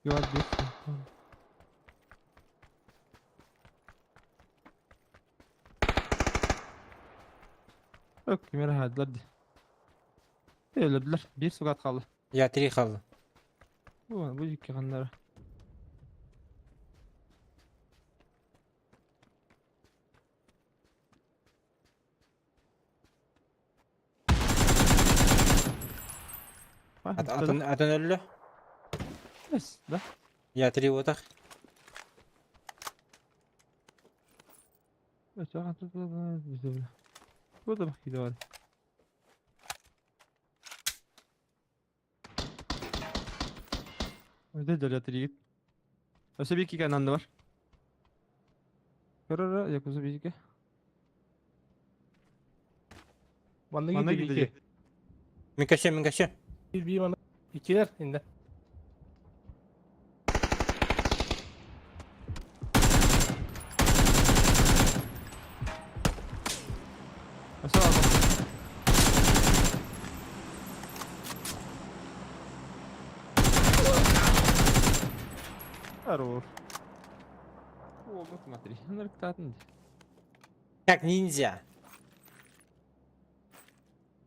Юат 200. Yok, kimere hadiler di. Öldürdüler. Bir sukat kaldı. Я 3 қалды. Bu iki kanları. Атын атын өллө. Бес, да? Я 3 отақ. Bu da bak gidiyor. Öyle de yatır git. Öse bir iki kanandı var. Görür yakuza bir iki. Манна Манна gidip gidecek. iki. Мин көсө, мин көсө. Bir bir манна. Икилер инде. Öse aldım. Хорош. О, вот смотри, нарктатын. Как ниндзя.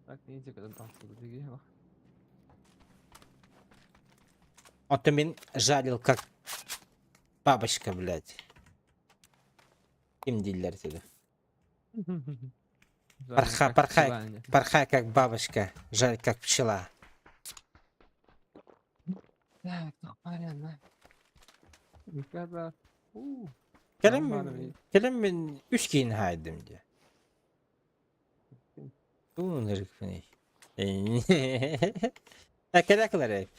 Так, ниндзя, когда там беги. А ты мен жарил как бабочка, блядь. Ким диллер тебе? Парха, пархай. Порхай как бабочка, жаль как пчела. Так, ну понятно. Никогда. Кэлэн кэлэн мин үс киин хайдым дии. Туун ырыкпыный. А кэлэ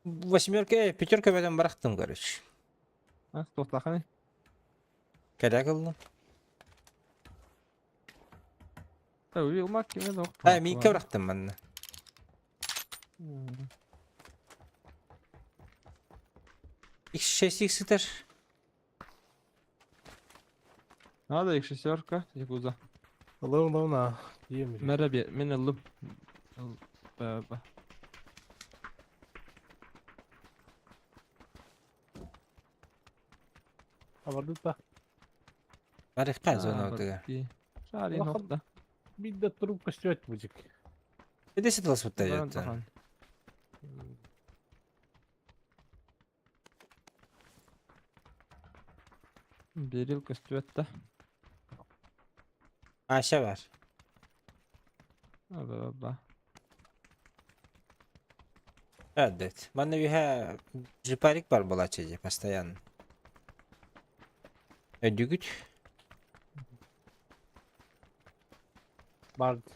Восьмерка, пятерка в этом барахтым, короче. А, тоқтақаны. Кэлэ кыллым. Та, уйылмак кеме доқ. А, мин барахтым манна. X6 X сытар. Надо их шестерка, якуза. Аллахым лауна. Дием. Мераби, мен алым. Ба. Абардыт ба. Барыхка зона отыга. Шари Улахан- нокта. Бидде трубка сөт бужик. Эдесе тылас бутта жатты. Берил көстүөтта. Аша бар. Ба ба. Evet. Манна биһэ жипарик бар булачы же постоянно. Өдүгүт. Барды.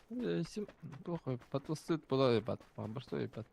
Туох пат ылсыыт була ыйбат, барса ыйбат.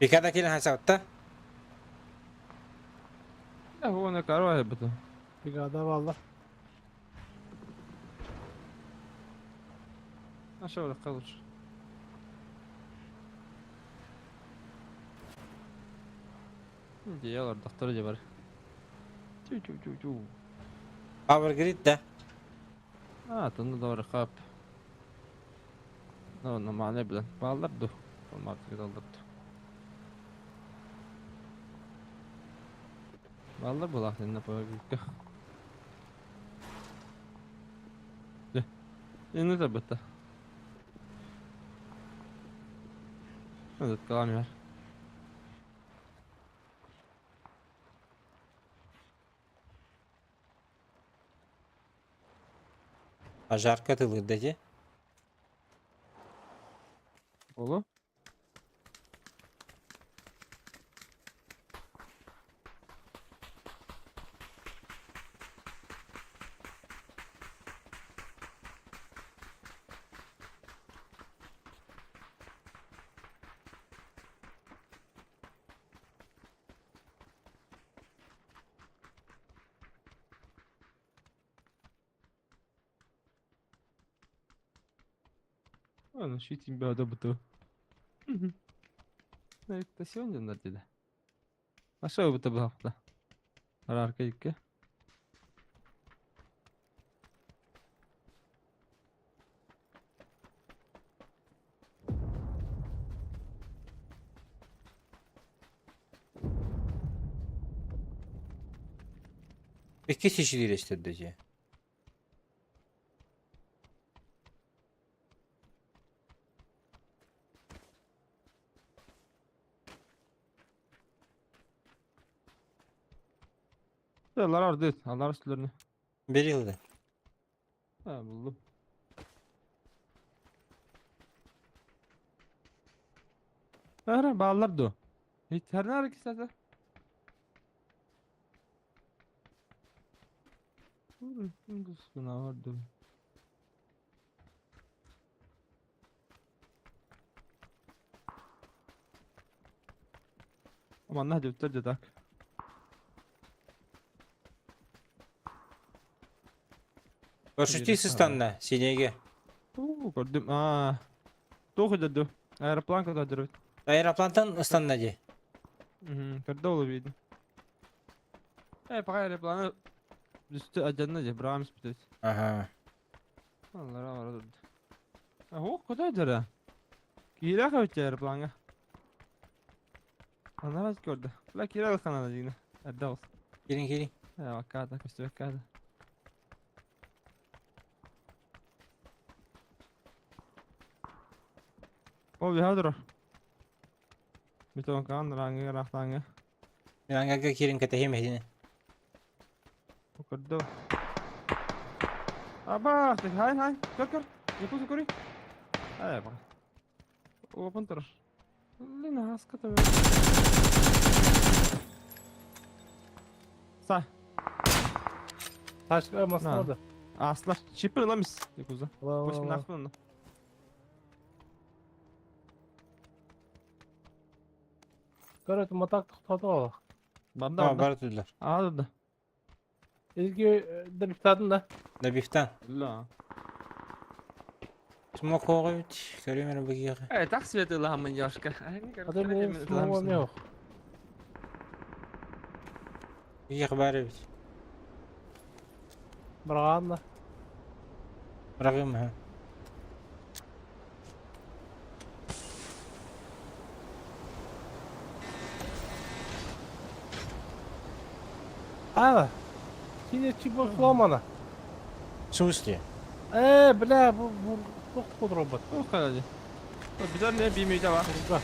Пикада килин хасавта. Уона карва буту. Бригада valla. Aşağı kalır. Diyorlar doktora var. Çu çu çu çu. Power grid да. А, тонну doğru kap. No, no, mane bilen. Bağlardı. Olmaz alırdı. Bağlar bu laf ne yapıyor? De. Ne tabbetta. Evet, kalan var. Пожарка тылыр дати. Олу. Ладно, шитим бада буту. Это сегодня надо. А что бы это было? Арарка икки. Икки сичилирештерди. Алар арды, алар üstlerini. Берилdi. Ha buldum. Her bağlardı. Hiç her ne hareket isterse. Vardı. Aman ne hadi tak. Парашютист станна, синеге. Көрдүм. Аа. Туох өдөрдү. Аэроплан көтөдөрбүт. Аэроплантан станна ди. Көрдө ол видно. Э, пока аэропланы үстү ажанна же, брамс бүтөт. Ага. Аллара бара турду. А, о, көтөдөрө. Киирэ көтө аэропланга. Ана көрдү. Ла киирэ канада дигине. Эрдэ болс. Кирин кирин. Э, ваката, көстү ваката. Ол бихадыр. Битон кан раңы рахтаңы. Ангага кирин катахим хедине. Көрдү. Аба, хай хай, көр көр. Якузу көри. Ай, бак. Опын тур. Лина хаската. Са. Taş masasına Ha. da. Аслар. Чипер ламис. Якуза. Ла, Восемь ла, ла. нахуй. Көрөт матак тоқтады ол. Банда А, банда. бар тудылар. А, да. Изге дебиптадın да. Да бифтан. Ла. Смок оғып, көрөмөр бігеғі. Э, так светила мы немножко. Адам менин смогом yok. Бігеғі бар бит. Барған да. Рағым ха. А, синяя чипа сломана. В смысле? Бля, бу бу туох буолар робот? Туох кэлэ Bizar ne bilmeydi var. Burada.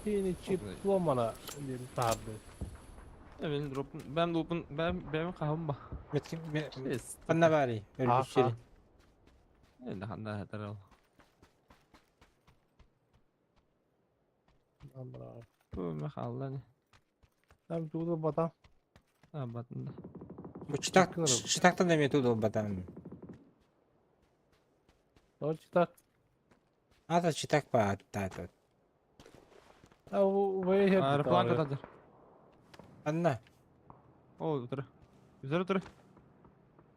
Синий чип сломана диэн таһаардыы. Benim drop'um, ben drop'um, ben benim kahvım bak. Ханна баарый? Өлбүт сири. Енді ханда хатар ол. Бу хаалла не. Там тугу батам. А батында. Бу читак читактан эмиэ туу батам. Ол читак. Ата читак па аттаатат. Аэроплан катадыр. Анна. Ол утары. Üzeri утары.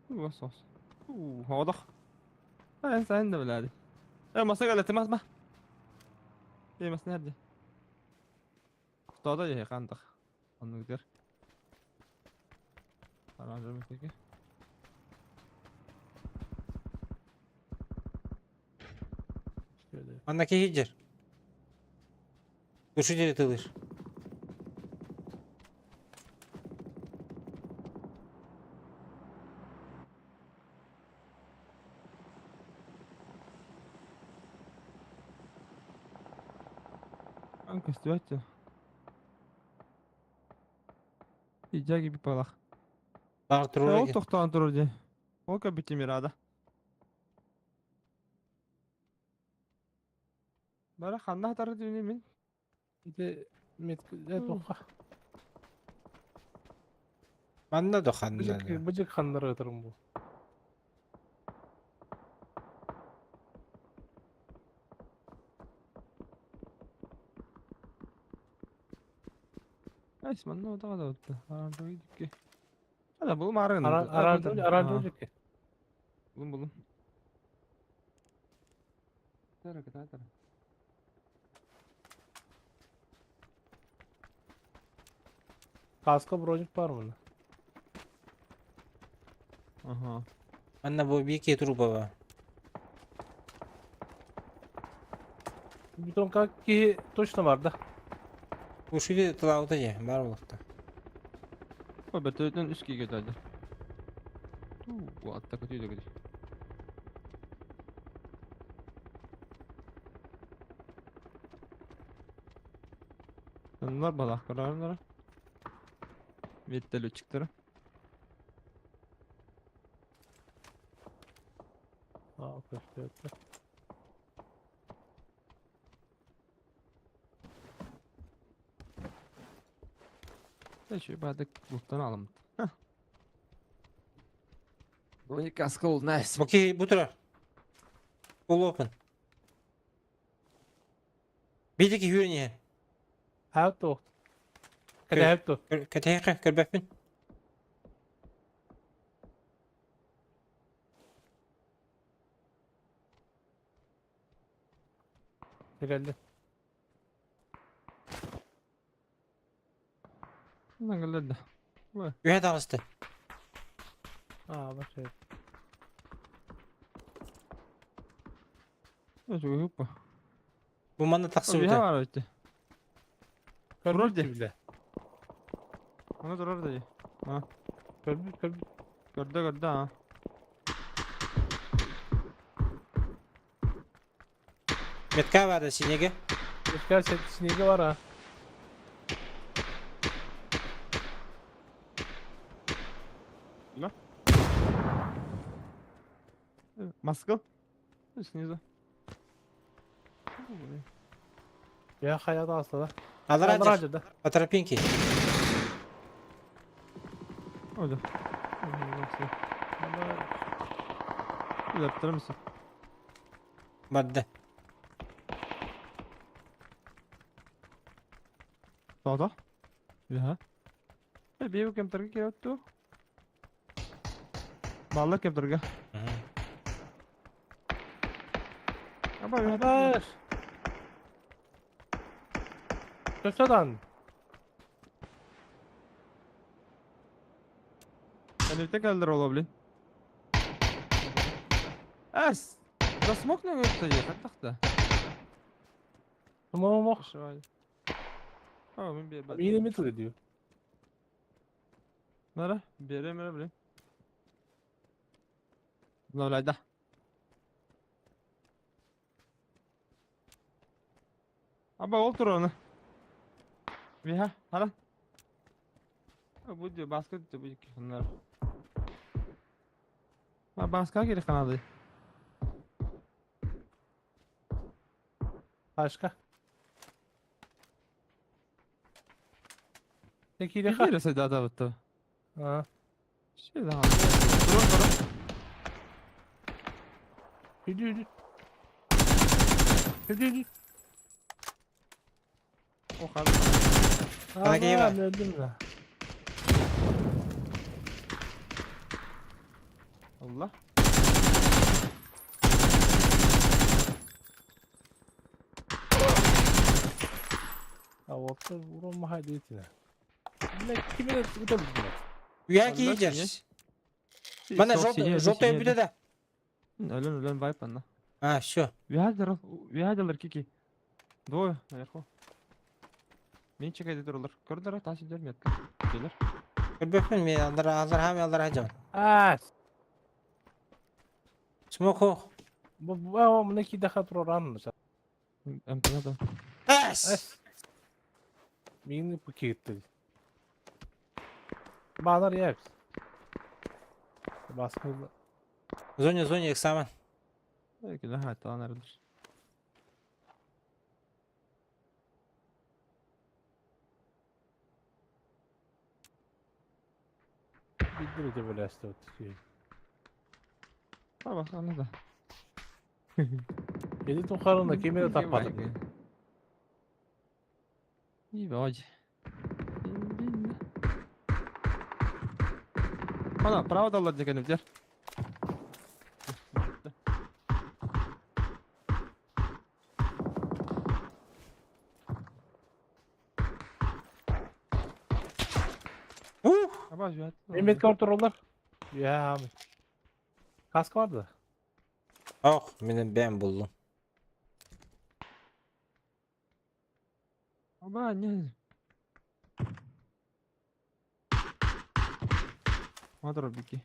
Бас бас. Одох. Sen sen de biladi. E masa geldi mas ma. E mas nerede? Toda ye qandaq. Оннугар. Aranjör Манна киһи Тушу диэри тылыр. Көстүбэт Иджаги бипалах. Баар турар Ол тохтоон турар дии. Ол кэбитим ирада. Бара ханна хатары дүүнү мин. Ити меткиле тоққа. Манна да ханна. Быжык ханнары ытырым бу. Айс манна отаға да отты. Аранжо дикки. Ада бұл марын. Аранжо аранжо дикки. Булун булун. Тара ката тара. Каска броник бар мына. Ага. Манна бу бики труба. Бутон как ки точно бар да. Тушу диэри тылаабыта дии, баар буолуохта. О, бөтөтөн үс киге тады. Ту, атта көтүйдө көтүй. Bunlar balak kararları. Вертолетчиктары. А, көстүбэт. Еще бадык буттан алым. Броник каска ол найс. Бу киһи бу турар. Full open. Биир киһи үүрэн иһэр. Хәп тоқ. Кәдә хәп тоқ. Кэтэһиэххэ көрбөппүн. Geldi. Lan geldi. Үһэ таҕыста. А, бak şey. Çok Бу манна Bir тахсыбыта. var öyle. Көрбүт Вроде. bile. Onu durur da. Көрбүт көрбүт. Gördü gördü ha. Метка баар синеге. Өскә синеге бар ha. Maskı. Снизу. Я хаят аслада. Аллара дьэр. Алра да. По тропинке. Öyle. Yaptırır mısın? Барда. Sağda. Ya. E bir bakayım targı kira tuttu. Ballar кем targı. Ama bir Arkadaş. Köşeden. Ben bir tek eldir olabilir. Es. Да смог на это ехать так-то. Мох. А, мен бер. Yine mi diyor. Nere? Бере мере блин. Мына Аба ол тур оны. Виха, хара. Бу diyor баска diyor bu iki bunlar. Ha баска керек канады. Başka. Peki ile Бері сайда да бітті. Ha. Şey daha. Durun durun. Yürü yürü. Yürü yürü. O kadar. Bana geyim Aman öldüm la. Allah. Ya orta vurulma haydi etine. Ne kimin bu da bilmez. Уя Онда киидер. Мана желтый, желтый бүдө да. Өлөн өлөн вайп анна. А, все. Виадер, виадерлер кики. Двое наверху. Мен чекайды тұрылыр. Көрдір, тас идер метка. Келер. Көрбөппүн мен алдар алдар хам алдар хажам. Aa, Смок хох. bu bu bu ne ki daha program МП да. Эс. Мин пакетти. Банар япс. Баскы Зоне зоне экзамен. Belki de hayat neredir. bildir de böyle aslında. Tamam anladım. Yedi tukarında kimine tapmadım. İyi be hacı. Ана, право далар деген дер. Ух. Аба жуат. Mehmet kontroller. Ya abi. Kask vardı. Ох, мен бәм булдум. Аба не. Мадыр бики.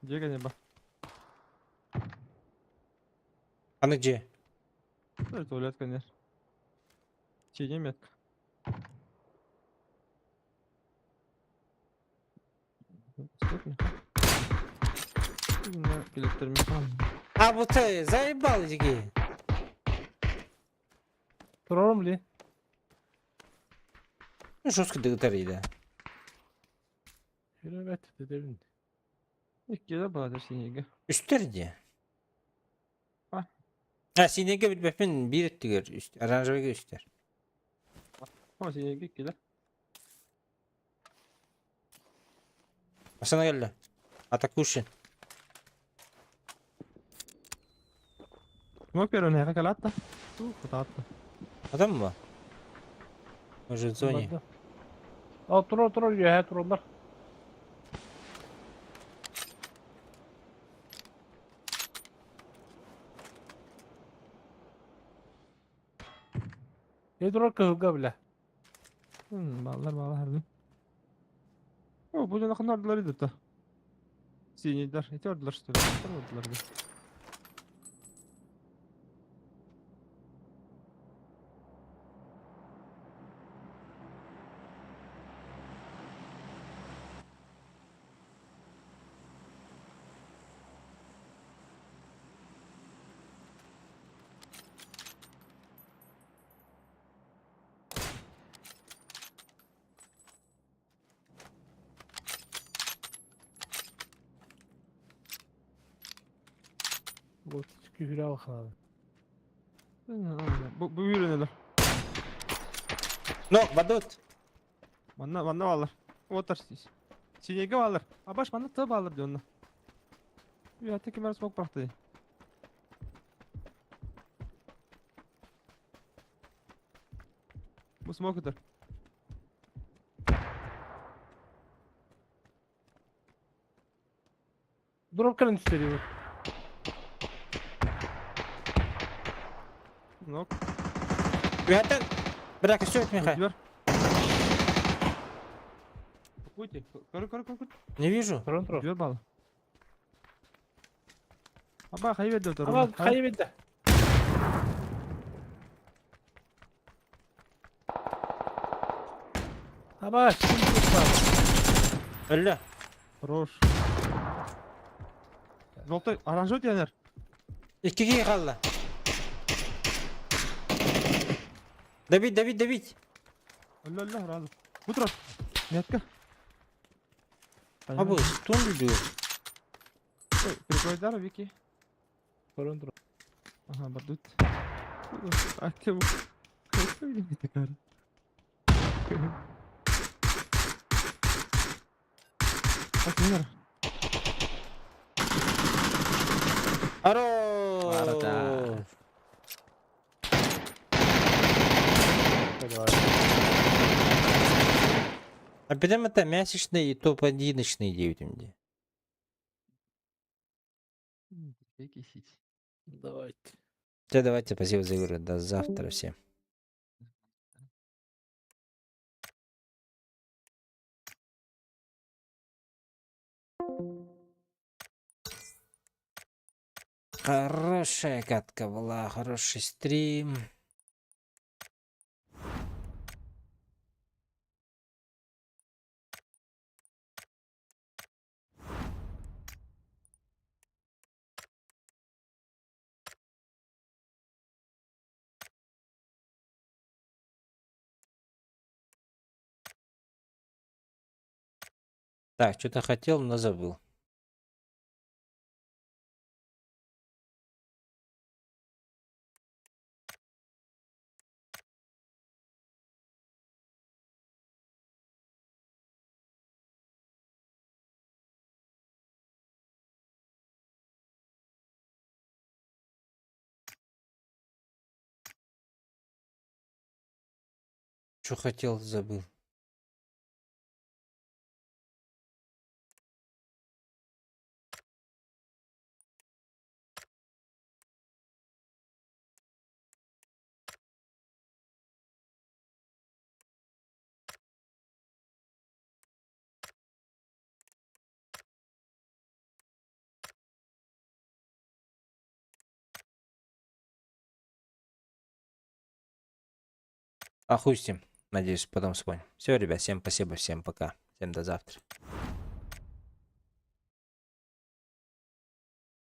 Жеген ба. Аны же. Бір туалет көнер. Чеге метка. А вот ты заебал жеге. Duralım li. Жестко дыгытар иде. Evet dedim. Иккиде баатыр синеге. Үстер де. А. А, синеге билбеппин бир өттүгөр үст, оранжевыйга үстер. О, синеге иккиде. Асана келди. Атакушин. Смок берен хайга калатта. Ту кутатта. Адам ба? Может, в зоне. Al durur durur ya dururlar. Ne durur kıvga bile. Баллар баллар хардым. О, бу жана кынардылар иди та. Синейдер, эти ордылар что ли? Ордылар. Bu küfüre bakın abi. Бу бу үйренелер. Нок, бадут. Манна манна баллар. Отар. Синеге баллар. Абаш манна ты баллар дион. Уя теки мэр смок быракты. Бу смок өтөр. Дроп кэлэн түстэ Нок. Үһәттен. Бля, все, Михай. Дверь. Какой Көрө, көрө, көрө. Не вижу. Туран турар. Дверь бал. Аба, хайы берді отыр. Ама хайа битте. Аба, ким бар. Өллө. Хорош. Желтой, оранжевый тенер. Икки хаалла. Добить, добить, добить. Өллө, өллө, разы. Бу турар. Метка. А бу, тун дуу. Прикройдар, Вики. Туран турар. Ага, бардут. Актив. Так, тенер. Хорош. Ворота. Давай. А потом это мясочный и топ-одиночный 9 МД. Давайте. Все, давайте, спасибо за игру. До завтра всем. Хорошая катка была, хороший стрим. Так, что-то хотел, но забыл. Что хотел, забыл. А хуй с ним. Надеюсь, потом вспомню. Все, ребят, всем спасибо, всем пока. Всем до завтра.